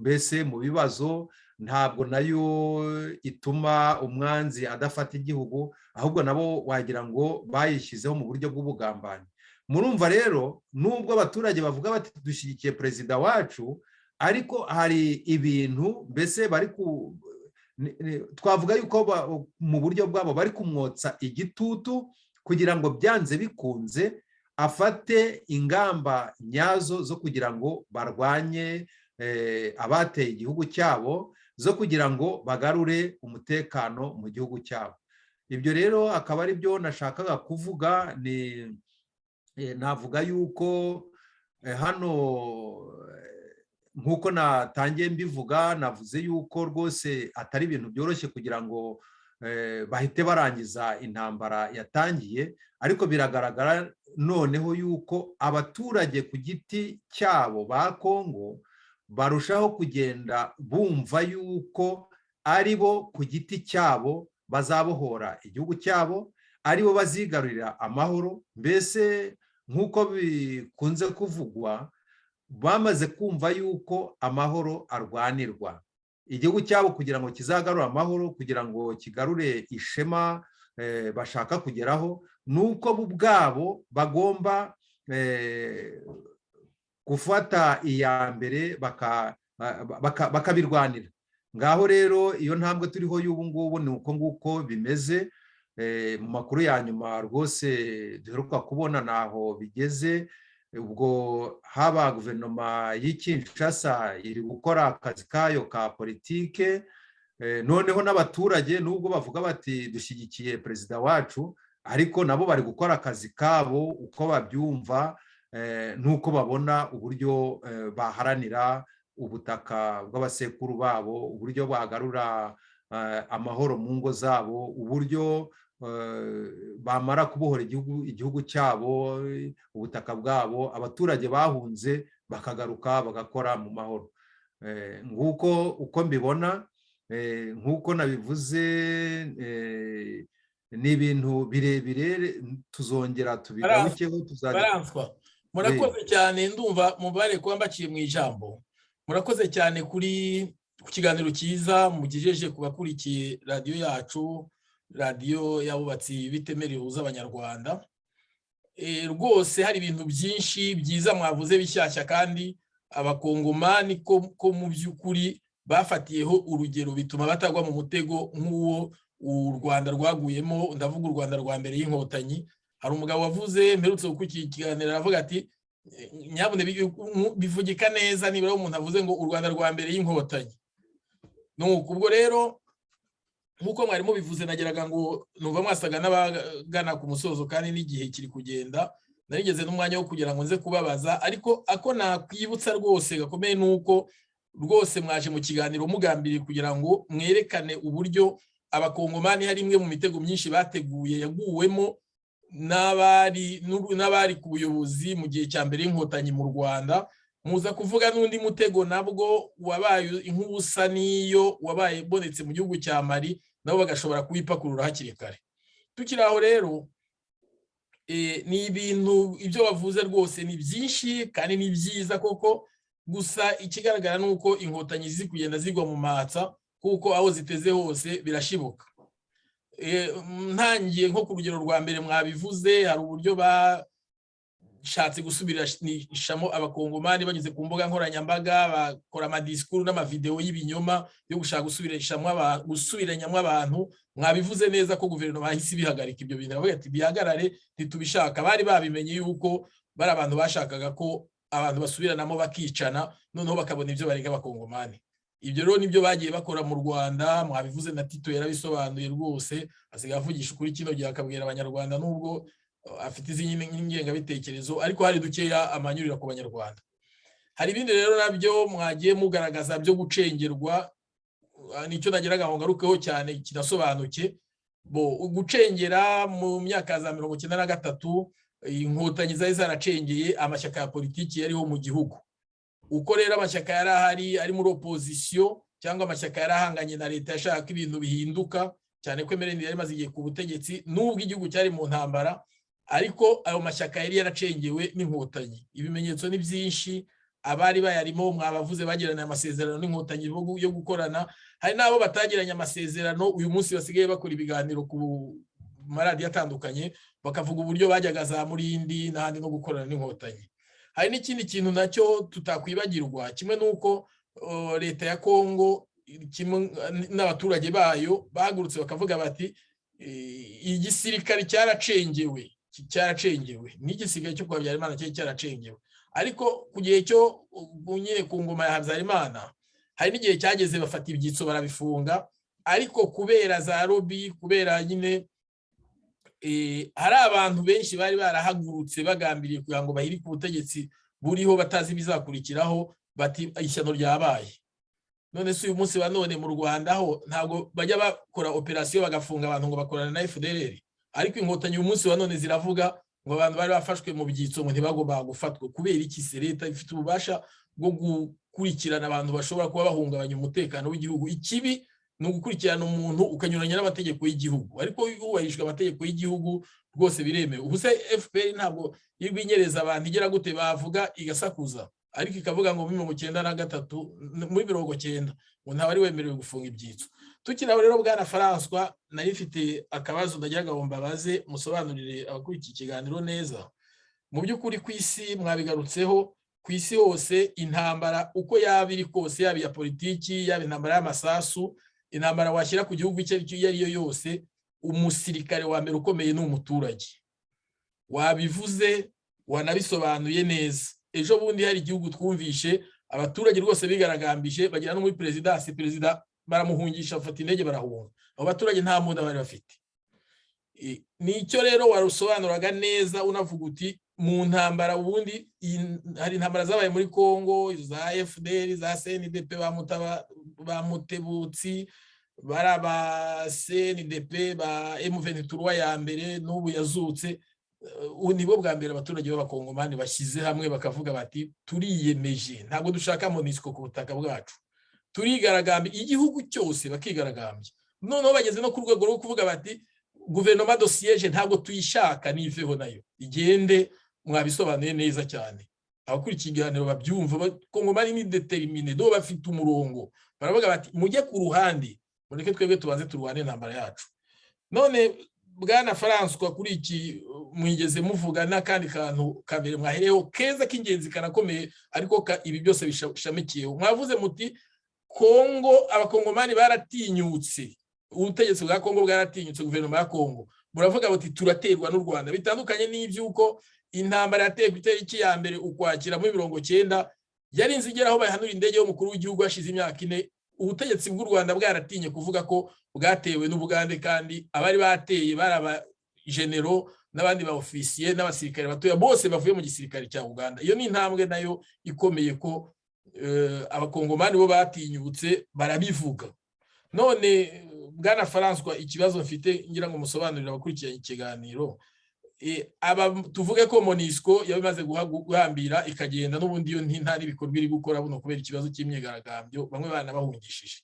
mbese mu bibazo. Ntabwo nayo ituma umwanzi adafata igihugu, ahubwo nabo wagira ngo bayishyizeho mu buryo bw'ubugambanyi. Murumva rero, nubwo abaturage bavuga bati dushyigikiye perezida wacu, ariko hari ibintu mbese bari ku twavuga yuko mu buryo bwabo bari kumwotsa igitutu kugira ngo byanze bikunze afate ingamba nyazo zo kugira ngo barwanye abateye igihugu cyabo, zo kugira ngo bagarure umutekano mu gihugu cyabo. Ibyo rero akaba ari byo nashakaga kuvuga. Ni navuga yuko hano, nk'uko natangiye mbivuga, navuze yuko rwose atari ibintu byoroshye kugira ngo bahite barangiza intambara yatangiye, ariko biragaragara noneho yuko abaturage ku giti cyabo ba Kongo barushaho kugenda bumva yuko ari bo ku giti cyabo bazabohora igihugu cyabo, ari bo bazigarurira amahoro. Mbese nk'uko bikunze kuvugwa, bamaze kumva yuko amahoro arwanirwa. Igihugu cyabo kugira ngo kizagarure amahoro, kugira ngo kigarure ishema bashaka kugeraho, ni uko bo ubwabo bagomba gufata iya mbere bakabirwanira. Ngaho rero iyo ntambwe turiho y'ubu ngubu ni uko nguko bimeze. Mu makuru ya nyuma rwose duheruka kubona, ntaho bigeze. Ubwo haba guverinoma y'i Kinshasa iri gukora akazi kayo ka politike, noneho n'abaturage, nubwo bavuga bati dushyigikiye perezida wacu, ariko nabo bari gukora akazi kabo uko babyumva n'uko babona uburyo baharanira ubutaka bw'abasekuru babo, uburyo bagarura amahoro mu ngo zabo, uburyo bamara kubohora igihugu cyabo, ubutaka bwabo, abaturage bahunze bakagaruka bagakora mu mahoro. Nguko uko mbibona. Nk'uko nabivuze, ni ibintu birebire, tuzongera tubigarukeho. Tuzajya. Murakoze cyane. Ndumva mubare kuba mbaciye mu ijambo. Murakoze cyane kuri ku kiganiro cyiza mugejeje ku bakurikiye radiyo yacu, radiyo y'abubatsi b'iteme rihuza Abanyarwanda. Rwose hari ibintu byinshi byiza mwavuze bishyashya, kandi Abakongomani ko mu by'ukuri bafatiyeho urugero, bituma batagwa mu mutego nk'uwo u Rwanda rwaguyemo. Ndavuga u Rwanda rwa mbere y'Inkotanyi. Hari umugabo wavuze, mperutse gukurikira ikiganiro, aravuga ati: "Nyabune bivugika neza nibura umuntu avuze ngo u Rwanda rwa mbere y'Inkotanyi." Nuko ubwo rero Nk'uko mwari mubivuze, nageraga ngo numva mwasaga n'abagana ku musozo, kandi n'igihe kiri kugenda, narigeze n'umwanya wo kugira ngo nze kubabaza. Ariko ako nakwibutsa rwose gakomeye ni uko rwose mwaje mu kiganiro mugambiriye kugira ngo mwerekane uburyo Abakongomani hari imwe mu mitego myinshi bateguye yaguwemo n'abari ku buyobozi mu gihe cya mbere y'Inkotanyi mu Rwanda. Muza kuvuga n'undi mutego nabwo wabaye nk'ubusa n'iyo wabaye ubonetse mu gihugu cya Mali, nabo bagashobora kuwipakurura hakiri kare. Tukiri aho rero, ni ibintu ibyo wavuze rwose ni byinshi kandi ni byiza koko. Gusa ikigaragara ni uko Inkotanyi ziri kugenda zigwa mu matsa, kuko aho ziteze hose birashibuka. Ntangiye nko ku rugero rwa mbere mwabivuze, hari uburyo bashatse gusubirishamo Abakongomani banyuze ku mbuga nkoranyambaga, bakora amadisikuru n'amavidewo y'ibinyoma yo gushaka gusubiranyamo abantu. Mwabivuze neza ko guverinoma yahise ibihagarika ibyo bintu, bavuga ati: "Bihagarare, ntitubishaka." Bari babimenye yuko bari abantu bashakaga ko abantu basubiranamo bakicana, noneho bakabona ibyo barega Abakongomani. Ibyo rero nibyo bagiye bakora mu Rwanda. Mwabivuze, na Tito yarabisobanuye rwose, asigaye avugisha ukuri kino gihe, akabwira Abanyarwanda nubwo afite izindi ngengabitekerezo, ariko hari dukeya amanyurira ku Banyarwanda. Hari ibindi rero nabyo mwagiye mugaragaza byo gucengerwa, nicyo nageraga ngo ngarukeho cyane kinasobanuke. Bo gucengera mu myaka za 93, Inkotanyi zari zaracengeye amashyaka ya politiki yariho mu gihugu. Uko rero amashyaka yari ahari ari muri opozisiyo, cyangwa amashyaka yari ahanganye na leta yashaka ko ibintu bihinduka, cyane ko MRND yari imaze igihe ku butegetsi nubwo igihugu cyari mu ntambara, ariko ayo mashyaka yari yaracengewe n'Inkotanyi. Ibimenyetso ni byinshi. Abari bayarimo mwabavuze, bagiranye amasezerano n'Inkotanyi yo gukorana. Hari n'abo batagiranye amasezerano, uyu munsi basigaye bakora ibiganiro ku maradiyo atandukanye, bakavuga uburyo bajyaga za Murindi n'ahandi no gukorana n'Inkotanyi. Hari n'ikindi kintu nacyo tutakwibagirwa, kimwe n'uko leta ya Kongo kimwe n'abaturage bayo bahagurutse bakavuga bati: "Igisirikare cyaracengewe, cyaracengewe." N'igisirikare cyo kwa Habyarimana cyari cyaracengewe, ariko ku gihe cyo nyine ku ngoma ya Habyarimana hari n'igihe cyageze bafata ibyitso barabifunga, ariko kubera za lobby, kubera nyine hari abantu benshi bari barahagurutse bagambiriye kugira ngo bahirike ubutegetsi buriho, batazi ibizakurikiraho, bati: "Ishyano ryabaye." None se uyu munsi wa none mu Rwanda ho ntabwo bajya bakora operasiyo bagafunga abantu ngo bakorana na FDLR? Ariko Inkotanyi uyu munsi wa none ziravuga ngo abantu bari bafashwe mu byitso ngo ntibagombaga gufatwa. Kubera iki se? Leta ifite ububasha bwo gukurikirana abantu bashobora kuba bahungabanya umutekano w'igihugu. Ikibi ni ugukurikirana umuntu ukanyuranya n'amategeko y'igihugu, ariko hubahirijwe amategeko y'igihugu rwose biremewe. Ubu se FPR ntabwo yirirwa inyereza abantu, igera gute, bavuga igasakuza, ariko ikavuga ngo muri 93, muri 90 ngo ntawe wemerewe gufunga ibyitso? Tukiri aho rero, bwana Francois, nari mfite akabazo ndagira ngo mbabaze, musobanurire abakurikiye ikiganiro neza. Mu by'ukuri ku isi, mwabigarutseho, ku isi hose intambara uko yaba iri kose, yaba iya politiki, yaba intambara y'amasasu, intambara washyira ku gihugu icyo ari cyo iyo ari yo yose, umusirikare wa mbere ukomeye ni umuturage. Wabivuze, wanabisobanuye neza. Ejo bundi hari igihugu twumvishe abaturage rwose bigaragambije, bagera no muri perezidansi, perezida baramuhungisha, bafata indege barahunga. Abo baturage nta mbunda bari bafite. Nicyo rero warusobanuraga neza, unavuga uti mu ntambara ubundi hari intambara zabaye muri Congo za FDR, za CNDP, ba Mutebutsi, bari aba CNDP, ba M23 ya mbere n'ubu yazutse. Ubu nibo bwa mbere abaturage b'Abakongomani bashyize hamwe bakavuga bati: "Turiyemeje, ntabwo dushaka MONUSCO ku butaka bwacu." Turigaragambya igihugu cyose, bakigaragambya. Noneho bageze no ku rwego rwo kuvuga bati: "Guverinoma de siège ntabwo tuyishaka, niveho nayo igende." Mwabisobanuye neza cyane, abakurikiye ikiganiro babyumva. Abakongomani ni déterminés, do bafite umurongo, baravuga bati: "Mujye ku ruhande, mureke twebwe tubanze turwane intambara yacu." None bwana Francois, kuri iki mwigeze muvuga n'akandi kantu ka mbere mwahereyeho keza k'ingenzi kanakomeye, ariko ibi byose bishamikiyeho. Mwavuze muti Kongo, Abakongomani baratinyutse, ubutegetsi bwa Kongo bwaratinyutse, guverinoma ya Kongo, buravuga buti: "Turaterwa n'u Rwanda." Bitandukanye n'iby'uko intambara yateye ku itariki ya 1 Ukwakira muri 90 yarinze igera aho bahanura indege y'umukuru w'igihugu hashize imyaka 4. Ubutegetsi bw'u Rwanda bwaratinye kuvuga ko bwatewe n'Ubugande, kandi abari bateye bari abajenero n'abandi ba ofisiye n'abasirikare batoya bose bavuye mu gisirikare cya Uganda. Iyo ni intambwe nayo ikomeye ko Abakongomani bo batinyutse barabivuga. None bwana Francois, ikibazo mfite ngira ngo musobanurire abakurikiranye ikiganiro: aba tuvuge ko MONUSCO yaba imaze guhambira ikagenda, n'ubundi iyo nta n'ibikorwa iri gukora buno kubera ikibazo cy'imyigaragambyo, bamwe banabahungishije,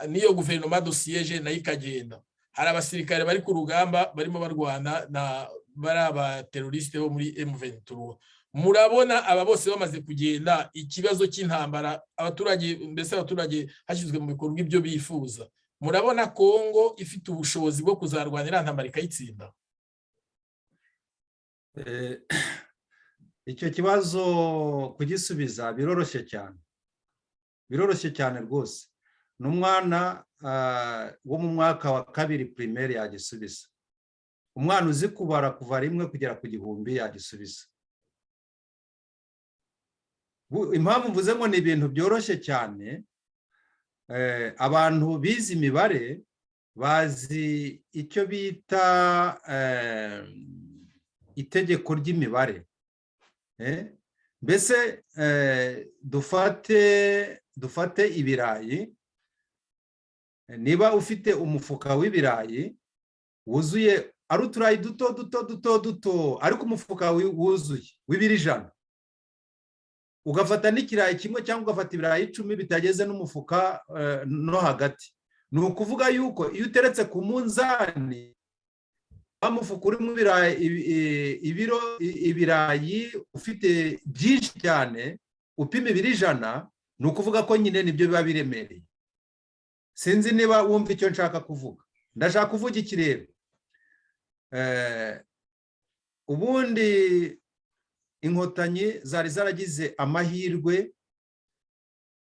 n'iyo guverinoma de siège nayo ikagenda, hari abasirikare bari ku rugamba barimo barwana na bari abaterroristes bo muri M23. Murabona aba bose bamaze kugenda, ikibazo cy'intambara, abaturage, mbese abaturage hashyizwe mu bikorwa ibyo bifuza, murabona Kongo ifite ubushobozi bwo kuzarwana iriya ntambara ikayitsinda? Icyo kibazo kugisubiza biroroshye cyane, biroroshye cyane rwose. N'umwana wo mu mwaka wa kabiri primaire yagisubiza, umwana uzi kubara kuva 1 kugera ku 1000 yagisubiza. Impamvu mvuze ngo ni ibintu byoroshye cyane, abantu bize imibare bazi icyo bita itegeko ry'imibare. Mbese dufate ibirayi: niba ufite umufuka w'ibirayi wuzuye, ari uturayi duto duto duto duto, ariko umufuka wuzuye w'ibiro 100, ugafata n'ikirayi kimwe cyangwa ugafata ibirayi 10 bitageze n'umufuka no hagati, ni ukuvuga yuko iyo uteretse ku munzani wa mufuka urimo ibiro ibirayi ufite byinshi cyane, upima ibiro 100, ni ukuvuga ko nyine nibyo biba biremereye. Sinzi niba wumva icyo nshaka kuvuga. Ndashaka kuvuga iki rero? Ubundi Inkotanyi zari zaragize amahirwe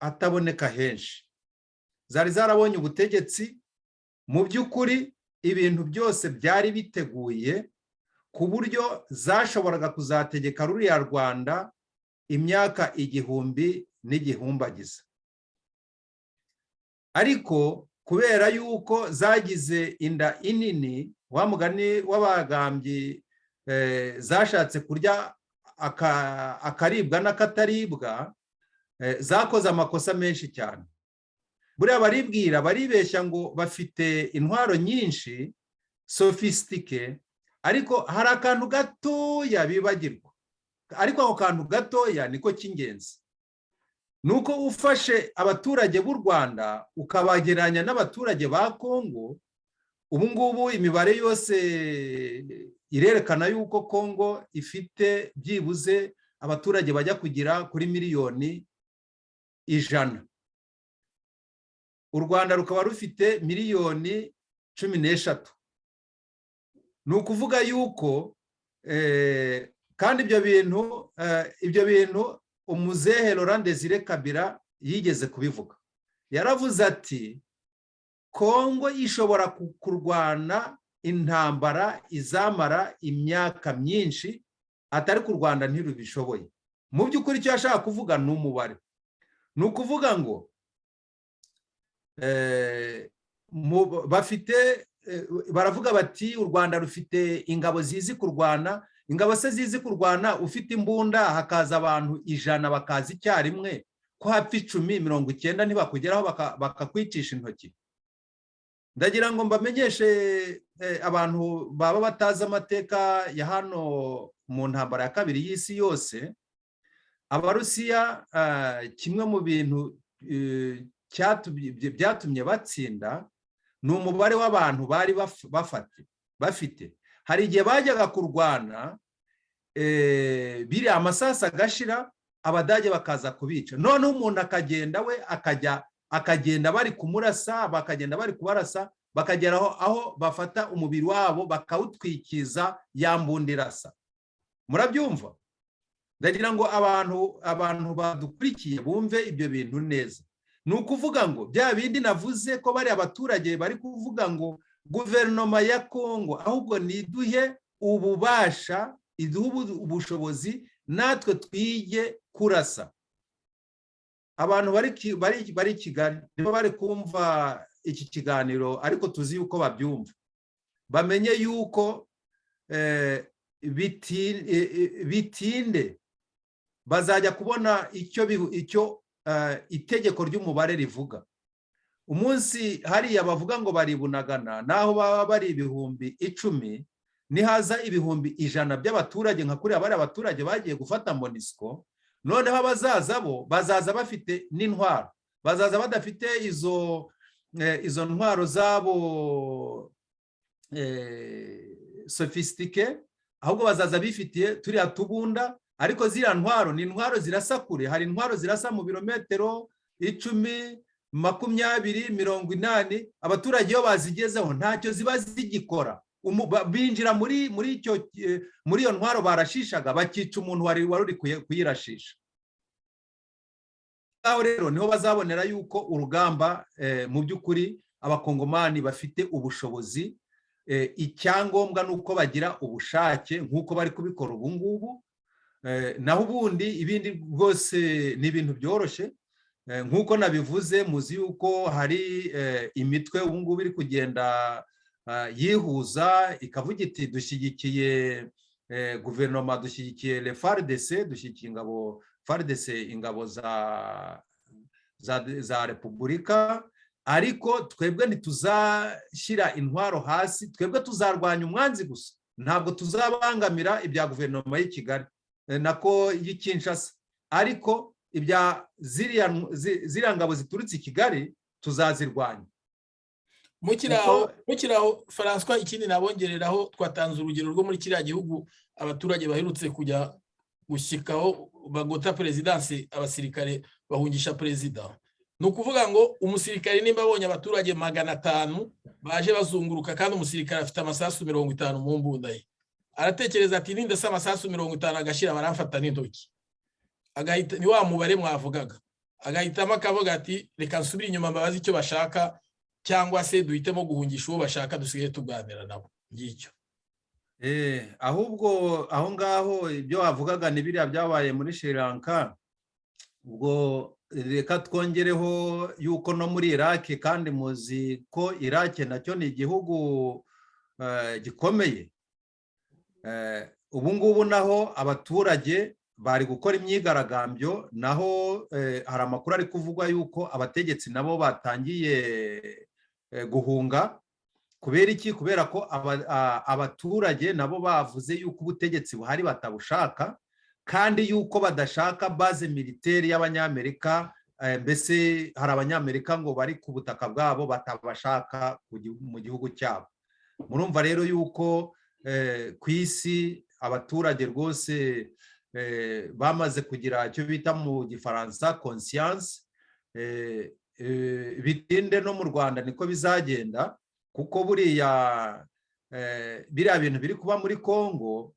ataboneka henshi, zari zarabonye ubutegetsi. Mu by'ukuri ibintu byose byari biteguye ku buryo zashoboraga kuzategeka ruriya Rwanda imyaka igihumbi n'igihumbagiza. Ariko kubera yuko zagize inda inini, wa mugani w'abagambyi, zashatse kurya akaribwa n'akataribwa, zakoze amakosa menshi cyane. Buriya baribwira, baribeshya ngo bafite intwaro nyinshi sophistiquées, ariko hari akantu gatoya bibagirwa. Ariko ako kantu gatoya niko cy'ingenzi: ni uko ufashe abaturage b'u Rwanda ukabagereranya n'abaturage ba Kongo, ubu ngubu imibare yose irerekana yuko Kongo ifite byibuze abaturage bajya kugera kuri miliyoni 100, u Rwanda rukaba rufite miliyoni 13. Ni ukuvuga yuko kandi ibyo bintu umuzehe Laurent Desire Kabila yigeze kubivuga. Yaravuze ati: "Kongo ishobora kurwana intambara izamara imyaka myinshi, atari ku Rwanda ntirubishoboye." Mu by'ukuri icyo yashaka kuvuga ni umubare. Ni ukuvuga ngo bafite, baravuga bati: "U Rwanda rufite ingabo zizi kurwana." Ingabo se zizi kurwana, ufite imbunda hakaza abantu 100 bakaza icyarimwe, ko hapfa 10, 90 ntibakugeraho bakakwicisha intoki? Ndagira ngo mbamenyeshe, abantu baba batazi amateka ya hano, mu ntambara ya kabiri y'isi yose, Abarusiya, kimwe mu bintu byatumye batsinda ni umubare w'abantu bari bafite. Hari igihe bajyaga kurwana, biriya amasasu agashira, Abadage bakaza kubica. Noneho umuntu akagenda we akajya akagenda bari kumurasa, bakagenda bari kubarasa, bakagera aho bafata umubiri wabo bakawutwikiza ya mbunda irasa. Murabyumva? Ndagira ngo abantu badukurikiye bumve ibyo bintu neza. Ni ukuvuga ngo bya bindi navuze ko bari abaturage bari kuvuga ngo guverinoma ya Kongo ahubwo niduhe ububasha, iduhe ubushobozi natwe twige kurasa. Abantu bari Kigali nibo bari kumva iki kiganiro, ariko tuzi yuko babyumva, bamenye yuko bitinde bazajya kubona icyo itegeko ry'umubare rivuga. Umunsi hariya bavuga ngo baribunagana, naho baba bari 10,000, nihaza 100,000 by'abaturage nka kuriya bari abaturage bagiye gufata MONUSCO, noneho abazaza bo bazaza bafite n'intwaro, bazaza badafite izo ntwaro zabo sophistiquées, ahubwo bazaza bifitiye turiya tubunda. Ariko ziriya ntwaro ni intwaro zirasa kure. Hari intwaro zirasa mu birometero 10, 20, 80. Abaturage iyo bazigezeho ntacyo ziba zigikora. Binjira muri iyo ntwaro barashishaga, bakica umuntu wari uri kuyirashisha. Aho rero niho bazabonera yuko urugamba mu by'ukuri Abakongomani bafite ubushobozi. Icyangombwa ni uko bagira ubushake nk'uko bari kubikora ubu ngubu. Naho ubundi ibindi rwose ni ibintu byoroshye. Nk'uko nabivuze, muzi yuko hari imitwe ubu ngubu iri kugenda yihuza, ikavuga iti: "Dushyigikiye guverinoma, dushyigikiye les FARDC, dushyigikiye ingabo FARDC, ingabo za repubulika, ariko twebwe ntituzashyira intwaro hasi, twebwe tuzarwanya umwanzi gusa, ntabwo tuzabangamira ibya guverinoma y'i Kigali, nako y'i Kinshasa, ariko ibya ziriya ngabo ziturutse i Kigali tuzazirwanya." Mukiri aho, Francois, ikindi nabongereraho, twatanze urugero rwo muri kiriya gihugu abaturage baherutse kujya gushyikaho bagota perezidansi, abasirikare bahungisha perezida. Ni ukuvuga ngo umusirikare nimba abonye abaturage 500 baje bazunguruka, kandi umusirikare afite amasasu 50 mu mbunda ye, aratekereza ati: "Nindasa amasasu 50 agashyira, baramfata n'intoki." Agahita, ni wa mubare mwavugaga, agahitamo akavuga ati: "Reka nsubire inyuma mbabaze icyo bashaka, cyangwa se duhitemo guhungisha uwo bashaka, dusigaye tuganira nabo." Ngicyo. Ahubwo aho ngaho ibyo wavugaga ni biriya byabaye muri Sri Lanka. Ubwo reka twongereho yuko no muri Iraki, kandi muzi ko Iraki nacyo ni igihugu gikomeye, ubu ngubu naho abaturage bari gukora imyigaragambyo. Naho hari amakuru ari kuvugwa yuko abategetsi nabo batangiye guhunga. Kubera iki? Kubera ko abaturage nabo bavuze yuko ubutegetsi buhari batabushaka, kandi yuko badashaka base militaire y'Abanyamerika. Mbese hari Abanyamerika ngo bari ku butaka bwabo batabashaka mu gihugu cyabo. Murumva rero yuko ku isi abaturage rwose bamaze kugira icyo bita mu Gifaransa conscience. Bitinde no mu Rwanda niko bizagenda, kuko buriya biriya bintu biri kuba muri Congo,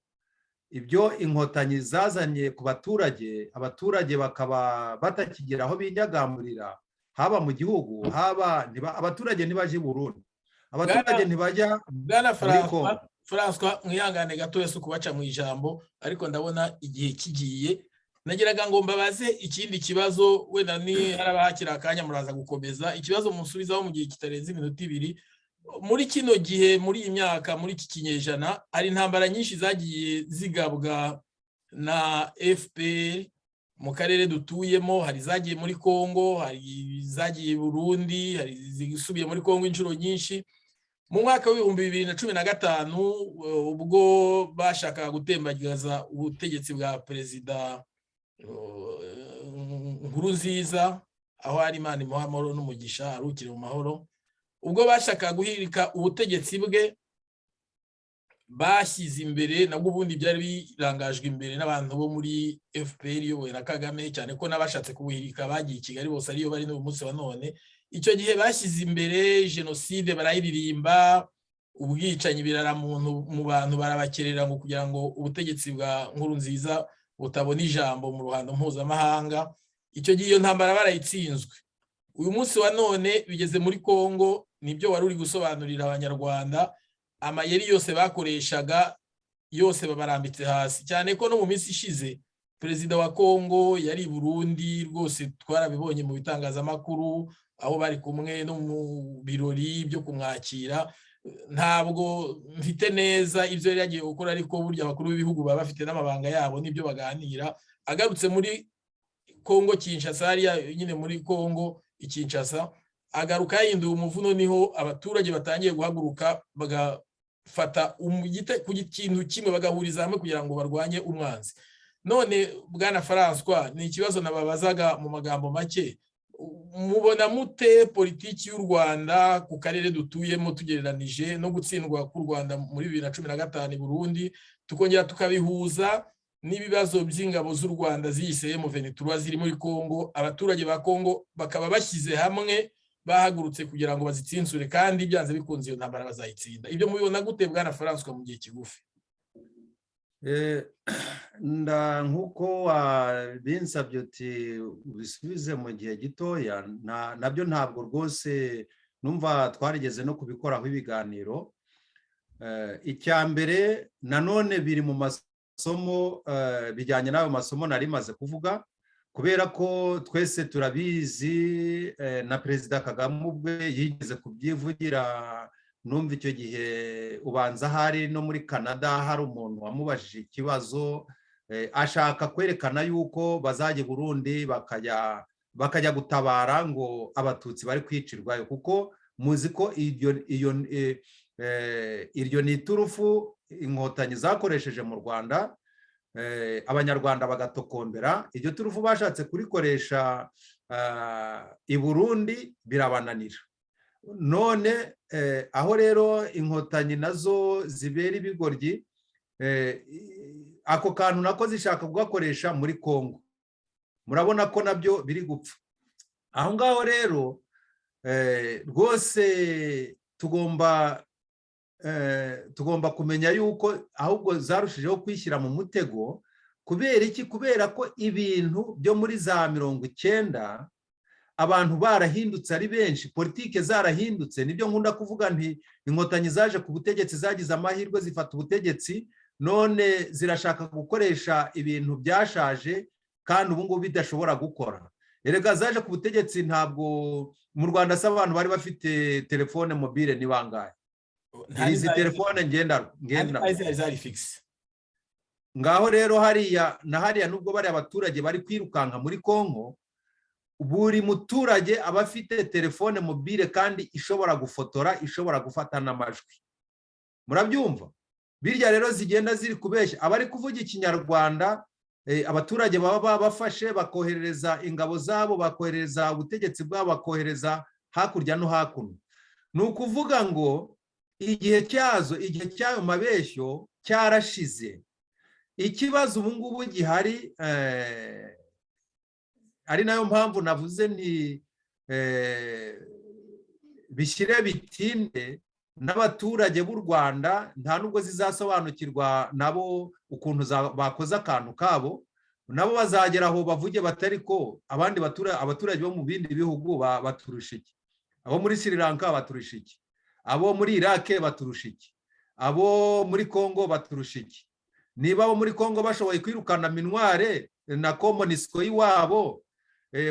ibyo Inkotanyi zazanye ku baturage, abaturage bakaba batakigira aho binyagamburira, haba mu gihugu, haba abaturage ntibajya i Burundi, abaturage ntibajya muri Congo. Francois, mwihangane gato si ukubaca mu ijambo, ariko ndabona igihe kigiye. Nagiraga ngo mbabaze ikindi kibazo, wenda ni haraba hakiri akanya muraza gukomeza. Ikibazo musubizaho mu gihe kitarenze iminota 2: muri kino gihe, muri iyi myaka, muri iki kinyejana, hari intambara nyinshi zagiye zigabwa na FPR mu karere dutuyemo. Hari izagiye muri Congo, hari izagiye i Burundi, hari izisubiye muri Congo inshuro nyinshi. Mu mwaka wa 2015, ubwo bashakaga gutembagaza ubutegetsi bwa Perezida Nkurunziza, aho ari Imana imuha amahoro n'umugisha, aruhukire mu mahoro, ubwo bashakaga guhirika ubutegetsi bwe, bashyize imbere, nabwo ubundi byari birangajwe imbere n'abantu bo muri FPR iyobowe na Kagame, cyane ko n'abashatse kubuhirika bagiye i Kigali bose ariyo bari n'uyu munsi wa none. Icyo gihe bashyize imbere jenoside, barayiririmba, ubwicanyi, biraramuntu mu bantu, barabakerera ngo kugira ngo ubutegetsi bwa Nkurunziza butabona ijambo mu ruhando mpuzamahanga. Icyo gihe iyo ntambara barayitsinzwe. Uyu munsi wa none bigeze muri Congo, nibyo wari uri gusobanurira Abanyarwanda. Amayeri yose bakoreshaga yose babarambitse hasi, cyane ko no mu minsi ishize Perezida wa Kongo yari i Burundi, rwose twarabibonye mu bitangazamakuru aho bari kumwe no mu birori byo kumwakira. Ntabwo mfite neza ibyo yari yagiye gukora, ariko burya abakuru b'ibihugu baba bafite n'amabanga yabo n'ibyo baganira. Agarutse muri Kongo Kinshasa, hariya nyine muri Kongo i Kinshasa, agaruka yahinduye umuvuno. Niho abaturage batangiye guhaguruka, bagafata ku kintu kimwe, bagahuriza hamwe kugira ngo barwanye umwanzi. None bwana Francois, ni ikibazo nababazaga mu magambo make: mubona mute politiki y'u Rwanda ku karere dutuyemo, tugereranije no gutsindwa k'u Rwanda muri 2015 i Burundi, tukongera tukabihuza n'ibibazo by'ingabo z'u Rwanda ziyise M23 ziri muri Kongo, abaturage ba Kongo bakaba bashyize hamwe, bahagurutse kugira ngo bazitsinsure, kandi byanze bikunze iyo ntambara bazayitsinda? Ibyo mubibona gute, bwana Francois, mu gihe kigufi? Nk'uko wabinsabye uti ubisubize mu gihe gitoya, nabyo ntabwo rwose numva twarigeze no kubikoraho ibiganiro. Icya mbere nanone biri mu masomo, bijyanye n'ayo masomo nari maze kuvuga, kubera ko twese turabizi, na Perezida Kagame ubwe yigeze kubyivugira. Numva icyo gihe ubanza hari no muri Canada, hari umuntu wamubajije ikibazo, ashaka kwerekana yuko bazajya i Burundi bakajya gutabara ngo Abatutsi bari kwicirwayo, kuko muzi ko iryo ni iturufu Inkotanyi zakoresheje mu Rwanda, Abanyarwanda bagatokombera. Iryo turufu bashatse kurikoresha i Burundi birabananira. None aho rero Inkotanyi nazo zibera ibigoryi, ako kantu nako zishaka kugakoresha muri Congo, murabona ko nabyo biri gupfa aho ngaho. Rero rwose tugomba kumenya yuko ahubwo zarushijeho kwishyira mu mutego. Kubera iki? Kubera ko ibintu byo muri za 90 abantu barahindutse ari benshi, politike zarahindutse. Nibyo nkunda kuvuga nti Inkotanyi zaje ku butegetsi, zagize amahirwe zifata ubutegetsi, none zirashaka gukoresha ibintu byashaje kandi ubu ngubu bidashobora gukora. Erega zaje ku butegetsi, ntabwo mu Rwanda se abantu bari bafite telefone mobile ni bangahe? Izi telefone ngendanwa zari fixe. Ngaho rero hariya na hariya, nubwo bariya abaturage bari kwirukanka muri Kongo, buri muturage aba afite telefone mobile kandi ishobora gufotora, ishobora gufata n'amajwi. Murabyumva? Birya rero zigenda ziri kubeshya abari kuvuga Ikinyarwanda, abaturage baba babafashe, bakohereza ingabo zabo, bakohereza ubutegetsi bwabo, bakohereza hakurya no hakuno. Ni ukuvuga ngo igihe cyazo, igihe cy'ayo mabeshyo cyarashize. Ikibazo ubu ngubu gihari, ari nayo mpamvu navuze nti bishyire bitinde, n'abaturage b'u Rwanda nta nubwo zizasobanukirwa nabo ukuntu bakoze akantu kabo. Nabo bazagera aho bavuge batari ko abandi abaturage bo mu bindi bihugu baturusha iki? Abo muri Sri Lanka baturusha iki? Abo muri Iraq baturusha iki? Abo muri Congo baturusha iki? Niba abo muri Congo bashoboye kwirukana MINUAR na MONUSCO y'iwabo,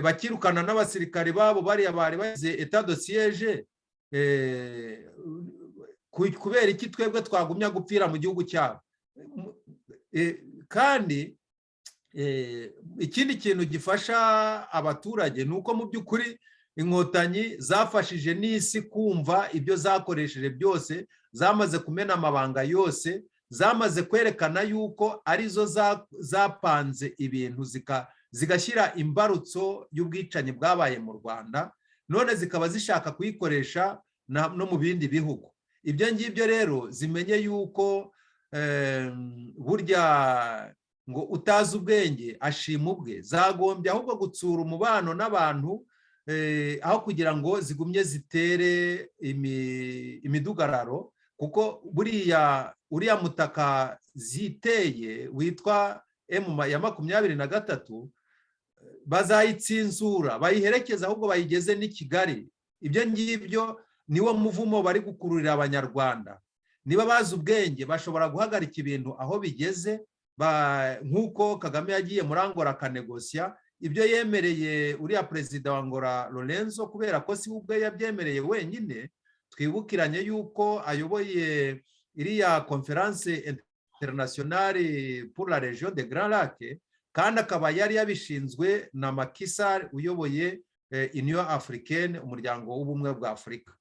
bakirukana n'abasirikari babo bariya bari bagize état de siège, kubera iki twebwe twagumya gupfira mu gihugu cyabo? Kandi ikindi kintu gifasha abaturage ni uko mu by'ukuri Inkotanyi zafashije n'isi kumva ibyo zakoresheje byose. Zamaze kumena amabanga yose, zamaze kwerekana yuko arizo zapanze ibintu, zigashyira imbarutso y'ubwicanyi bwabaye mu Rwanda, none zikaba zishaka kuyikoresha no mu bindi bihugu. Ibyo ngibyo rero zimenye yuko burya ngo utazi ubwenge ashima ubwe. Zagombye ahubwo gutsura umubano n'abantu aho kugira ngo zigumye zitere imidugararo, kuko buriya uriya mutaka ziteye witwa M ya 23 bazayitsinzura, bayiherekeza, ahubwo bayigeze n'i Kigali. Ibyo ngibyo niwo muvumo bari gukururira Abanyarwanda. Niba bazi ubwenge, bashobora guhagarika ibintu aho bigeze. Nk'uko Kagame yagiye muri Angola akanegosiya ibyo yemereye uriya perezida wa Angola Lorenzo, kubera ko si ubwe yabyemereye wenyine. Twibukiranye yuko ayoboye iriya Conférence internationale pour la région des Grands Lacs, kandi akaba yari yabishinzwe na Macky Sall uyoboye Union africaine, Umuryango w'Ubumwe bwa Afurika.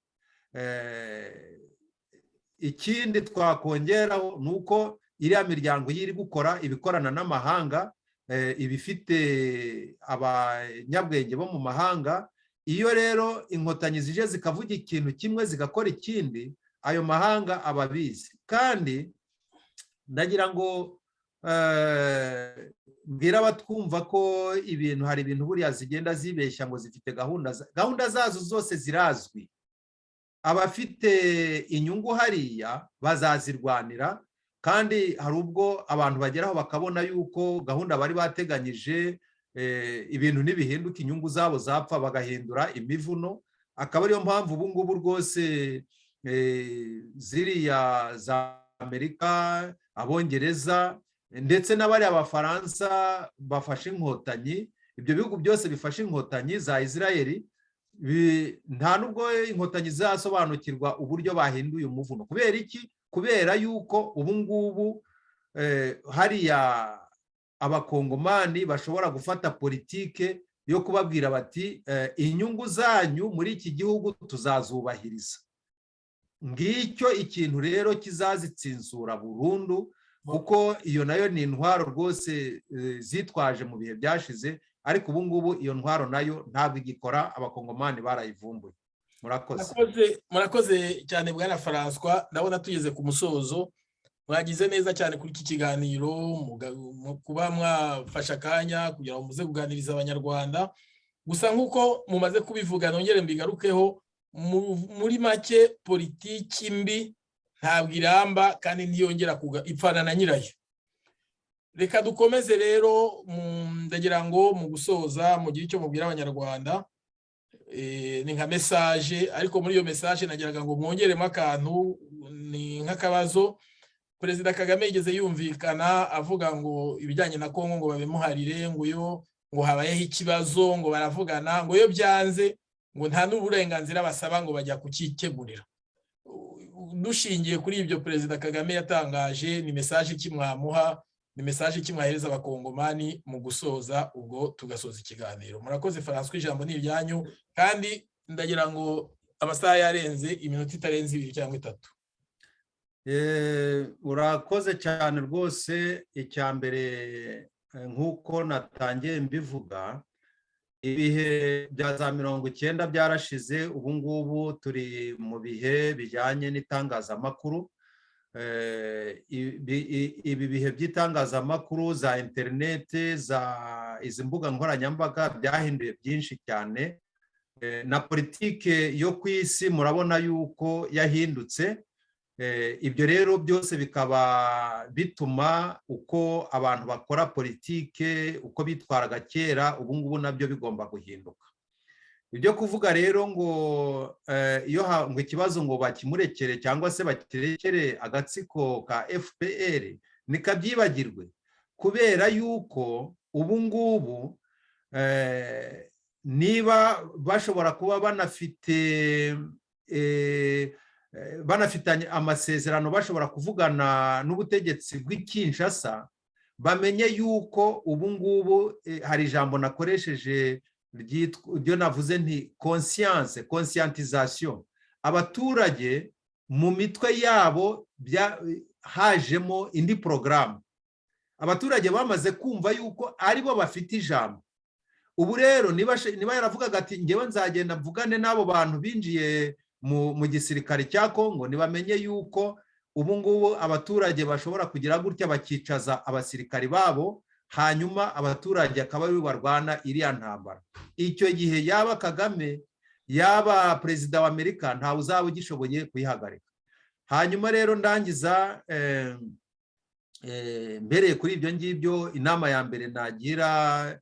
Ikindi twakongeraho ni uko iriya miryango iyo iri gukora ibikorana n'amahanga, iba ifite abanyabwenge bo mu mahanga. Iyo rero Inkotanyi zije zikavuga ikintu kimwe, zigakora ikindi, ayo mahanga aba abizi. Kandi ndagira ngo mbwira abatwumva ko ibintu, hari ibintu buriya zigenda zibeshya ngo zifite gahunda, gahunda zazo zose zirazwi. Abafite inyungu hariya bazazirwanira, kandi hari ubwo abantu bageraho bakabona yuko gahunda bari bateganyije, ibintu ntibihinduka, inyungu zabo zapfa, bagahindura imivuno. Akaba ariyo mpamvu ubu ngubu rwose ziriya za Amerika, Abongereza, ndetse n'abariya Abafaransa bafashe Inkotanyi, ibyo bihugu byose bifashe Inkotanyi, za Israel, nta nubwo Inkotanyi zasobanukirwa uburyo bahinduye umuvuno. Kubera iki? Kubera yuko ubu ngubu hariya Abakongomani bashobora gufata politike yo kubabwira bati: "Inyungu zanyu muri iki gihugu tuzazubahiriza." Ngicyo ikintu rero kizazitsinzura burundu, kuko iyo nayo ni intwaro rwose zitwaje mu bihe byashize, ariko ubu ngubu iyo ntwaro nayo ntabwo igikora, Abakongomani barayivumbuye. Murakoze. Murakoze cyane, bwana Francois. Ndabona tugeze ku musozo. Mwagize neza cyane kuri iki kiganiro, kuba mwafashe akanya kugira ngo muze kuganiriza Abanyarwanda. Gusa nk'uko mumaze kubivuga, nongere mbigarukeho muri make: politiki mbi ntabwo iramba kandi ntiyongera ipfana na nyirayo. Reka dukomeze rero. Ndagira ngo mu gusoza mugire icyo mubwira Abanyarwanda, ni nka message, ariko muri iyo message nagiraga ngo mwongeremo akantu, ni nk'akabazo. Perezida Kagame yigeze yumvikana avuga ngo ibijyanye na Kongo ngo babimuharire, ngo iyo ngo habayeho ikibazo ngo baravugana, ngo iyo byanze ngo nta n'uburenganzira basaba, ngo bajya kukikemurira. Dushingiye kuri ibyo Perezida Kagame yatangaje, ni message ki mwamuha, ni message ki mwahereza Abakongomani mu gusoza, ubwo tugasoza ikiganiro? Murakoze. Francois, ijambo ni iryanyu, kandi ndagira ngo amasaha yarenze, iminota itarenze 2 cyangwa 3. Urakoze cyane rwose. Icya mbere, nk'uko natangiye mbivuga, ibihe bya za 90 byarashize. Ubu ngubu turi mu bihe bijyanye n'itangazamakuru. Ibi bihe by'itangazamakuru, za interineti, za izi mbuga nkoranyambaga, byahinduye byinshi cyane. Na politike yo ku isi murabona yuko yahindutse. Ibyo rero byose bikaba bituma uko abantu bakora politike, uko bitwaraga kera, ubu ngubu nabyo bigomba guhinduka. Ibyo kuvuga rero ngo iyo ngo ikibazo ngo bakimurekere cyangwa se bakirekere agatsiko ka FPR, nikabyibagirwe, kubera yuko ubu ngubu niba bashobora kuba banafite banafitanye amasezerano, bashobora kuvugana n'ubutegetsi bw'i Kinshasa, bamenye yuko ubu ngubu hari ijambo nakoresheje ryo navuze nti conscience, conscientisation. Abaturage mu mitwe yabo hajemo indi porogaramu. Abaturage bamaze kumva yuko aribo bafite ijambo. Ubu rero niba yaravugaga ati: "Ngewe nzagenda mvugane n'abo bantu binjiye mu gisirikare cya Kongo," ntibamenye yuko ubu ngubu abaturage bashobora kugira gutya bakicaza abasirikari babo, hanyuma abaturage akaba aribo barwana iriya ntambara. Icyo gihe yaba Kagame, yaba perezida wa Amerika, ntawe uzaba ugishoboye kuyihagarika. Hanyuma rero ndangiza mbereye kuri ibyo ngibyo, inama ya mbere nagira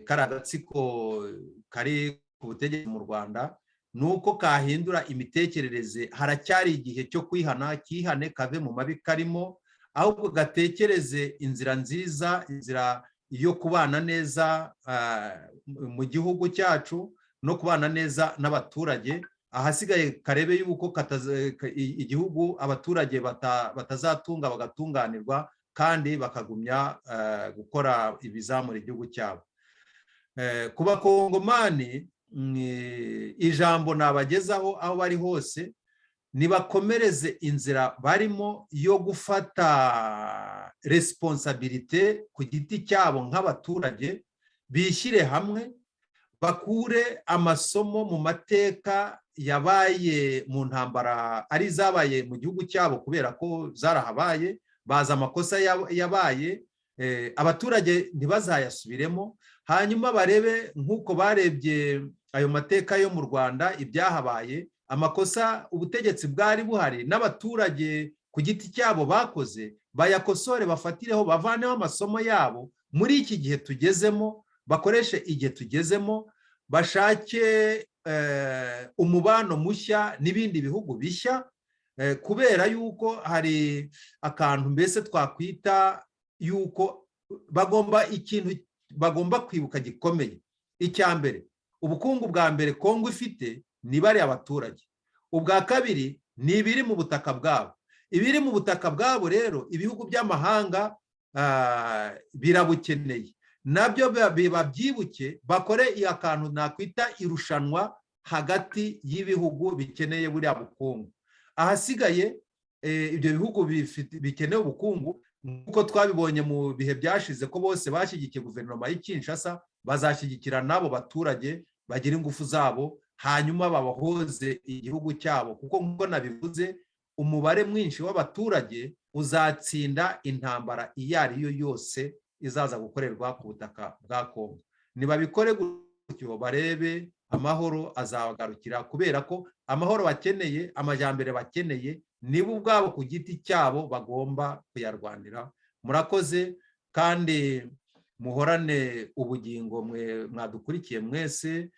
kari agatsiko kari ku butegetsi mu Rwanda ni uko kahindura imitekerereze. Haracyari igihe cyo kwihana, kihane kave mu mabi karimo. Ahubwo gatekereze inzira nziza, inzira yo kubana neza mu gihugu cyacu no kubana neza n'abaturage. Ahasigaye karebe yuko igihugu, abaturage batazatunga, bagatunganirwa kandi bakagumya gukora ibizamura igihugu cyabo. Ku Bakongomani, ijambo nabagezaho aho bari hose, nibakomereze inzira barimo yo gufata responsabilité ku giti cyabo nk'abaturage, bishyire hamwe, bakure amasomo mu mateka yabaye mu ntambara ari izabaye mu gihugu cyabo, kubera ko zarahabaye, bazi amakosa yabaye, abaturage ntibazayasubiremo. Hanyuma barebe nk'uko barebye ayo mateka yo mu Rwanda, ibyahabaye, amakosa ubutegetsi bwari buhari n'abaturage ku giti cyabo bakoze, bayakosore, bafatireho, bavaneho amasomo yabo muri iki gihe tugezemo, bakoreshe igihe tugezemo, bashake umubano mushya n'ibindi bihugu bishya, kubera yuko hari akantu mbese twakwita yuko bagomba, ikintu bagomba kwibuka gikomeye. Icya mbere, ubukungu bwa mbere Kongo ifite ni bariya abaturage. Ubwa kabiri ni ibiri mu butaka bwabo. Ibiri mu butaka bwabo rero, ibihugu by'amahanga birabukeneye nabyo. Babyibuke, bakore akantu nakwita irushanwa hagati y'ibihugu bikeneye buriya bukungu. Ahasigaye, ibyo bihugu bikeneye ubukungu, nk'uko twabibonye mu bihe byashize ko bose bashyigikiye guverinoma y'i Kinshasa, bazashyigikira n'abo baturage bagira ingufu zabo, hanyuma babahoze igihugu cyabo, kuko nk'uko nabivuze, umubare mwinshi w'abaturage uzatsinda intambara iyo ari yo yose izaza gukorerwa ku butaka bwa Kongo. Nibabikore gutyo, barebe amahoro azabagarukira, kubera ko amahoro bakeneye, amajyambere bakeneye, nibo ubwabo ku giti cyabo bagomba kuyarwanira. Murakoze kandi muhorane ubugingo mwe mwadukurikiye mwese,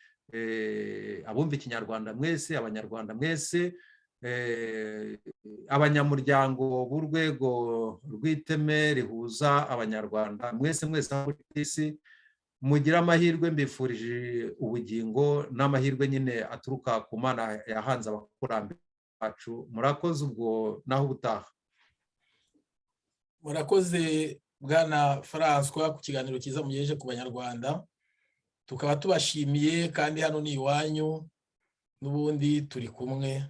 abumva Ikinyarwanda mwese, Abanyarwanda mwese, abanyamuryango b'urwego rw'iteme rihuza Abanyarwanda mwese mwese aho muri ku isi, mugire amahirwe. Mbifurije ubugingo n'amahirwe nyine aturuka ku Mana yahanze abakurambere bacu. Murakoze, ubwo naho ubutaha. Murakoze, Bwana Francois, ku kiganiro cyiza mugejeje ku Banyarwanda. Tukaba tubashimiye kandi hano ni iwanyu n'ubundi turi kumwe.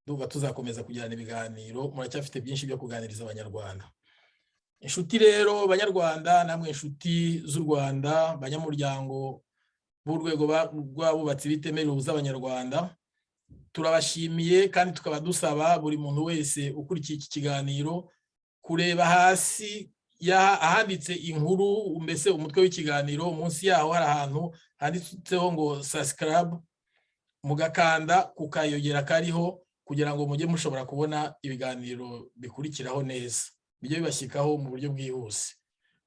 Ndumva tuzakomeza kugirana ibiganiro, muracyafite byinshi byo kuganiriza Abanyarwanda. Inshuti rero, Banyarwanda namwe inshuti z'u Rwanda, banyamuryango b'urwego rw'abubatsi b'iteme rihuza Abanyarwanda, turabashimiye kandi tukaba dusaba buri muntu wese ukurikiye iki kiganiro kureba hasi ahanditse inkuru, mbese umutwe w'ikiganiro. Munsi yaho hari ahantu handitseho ngo "subscribe", mugakanda ku kayogera kariho kugira ngo mujye mushobora kubona ibiganiro bikurikiraho neza, bijye bibashyikaho mu buryo bwihuse.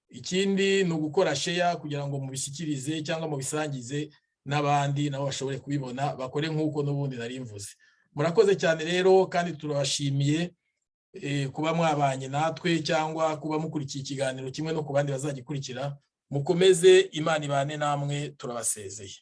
Ikindi ni ugukora share kugira ngo mubishyikirize cyangwa mubisangize n'abandi, nabo bashobore kubibona, bakore nk'uko n'ubundi nari mvuze. Murakoze cyane rero kandi turabashimiye kuba mwabanye natwe cyangwa kuba mukurikiye ikiganiro kimwe no ku bandi bazagikurikira. Mukomeze, Imana ibane namwe, turabasezeye.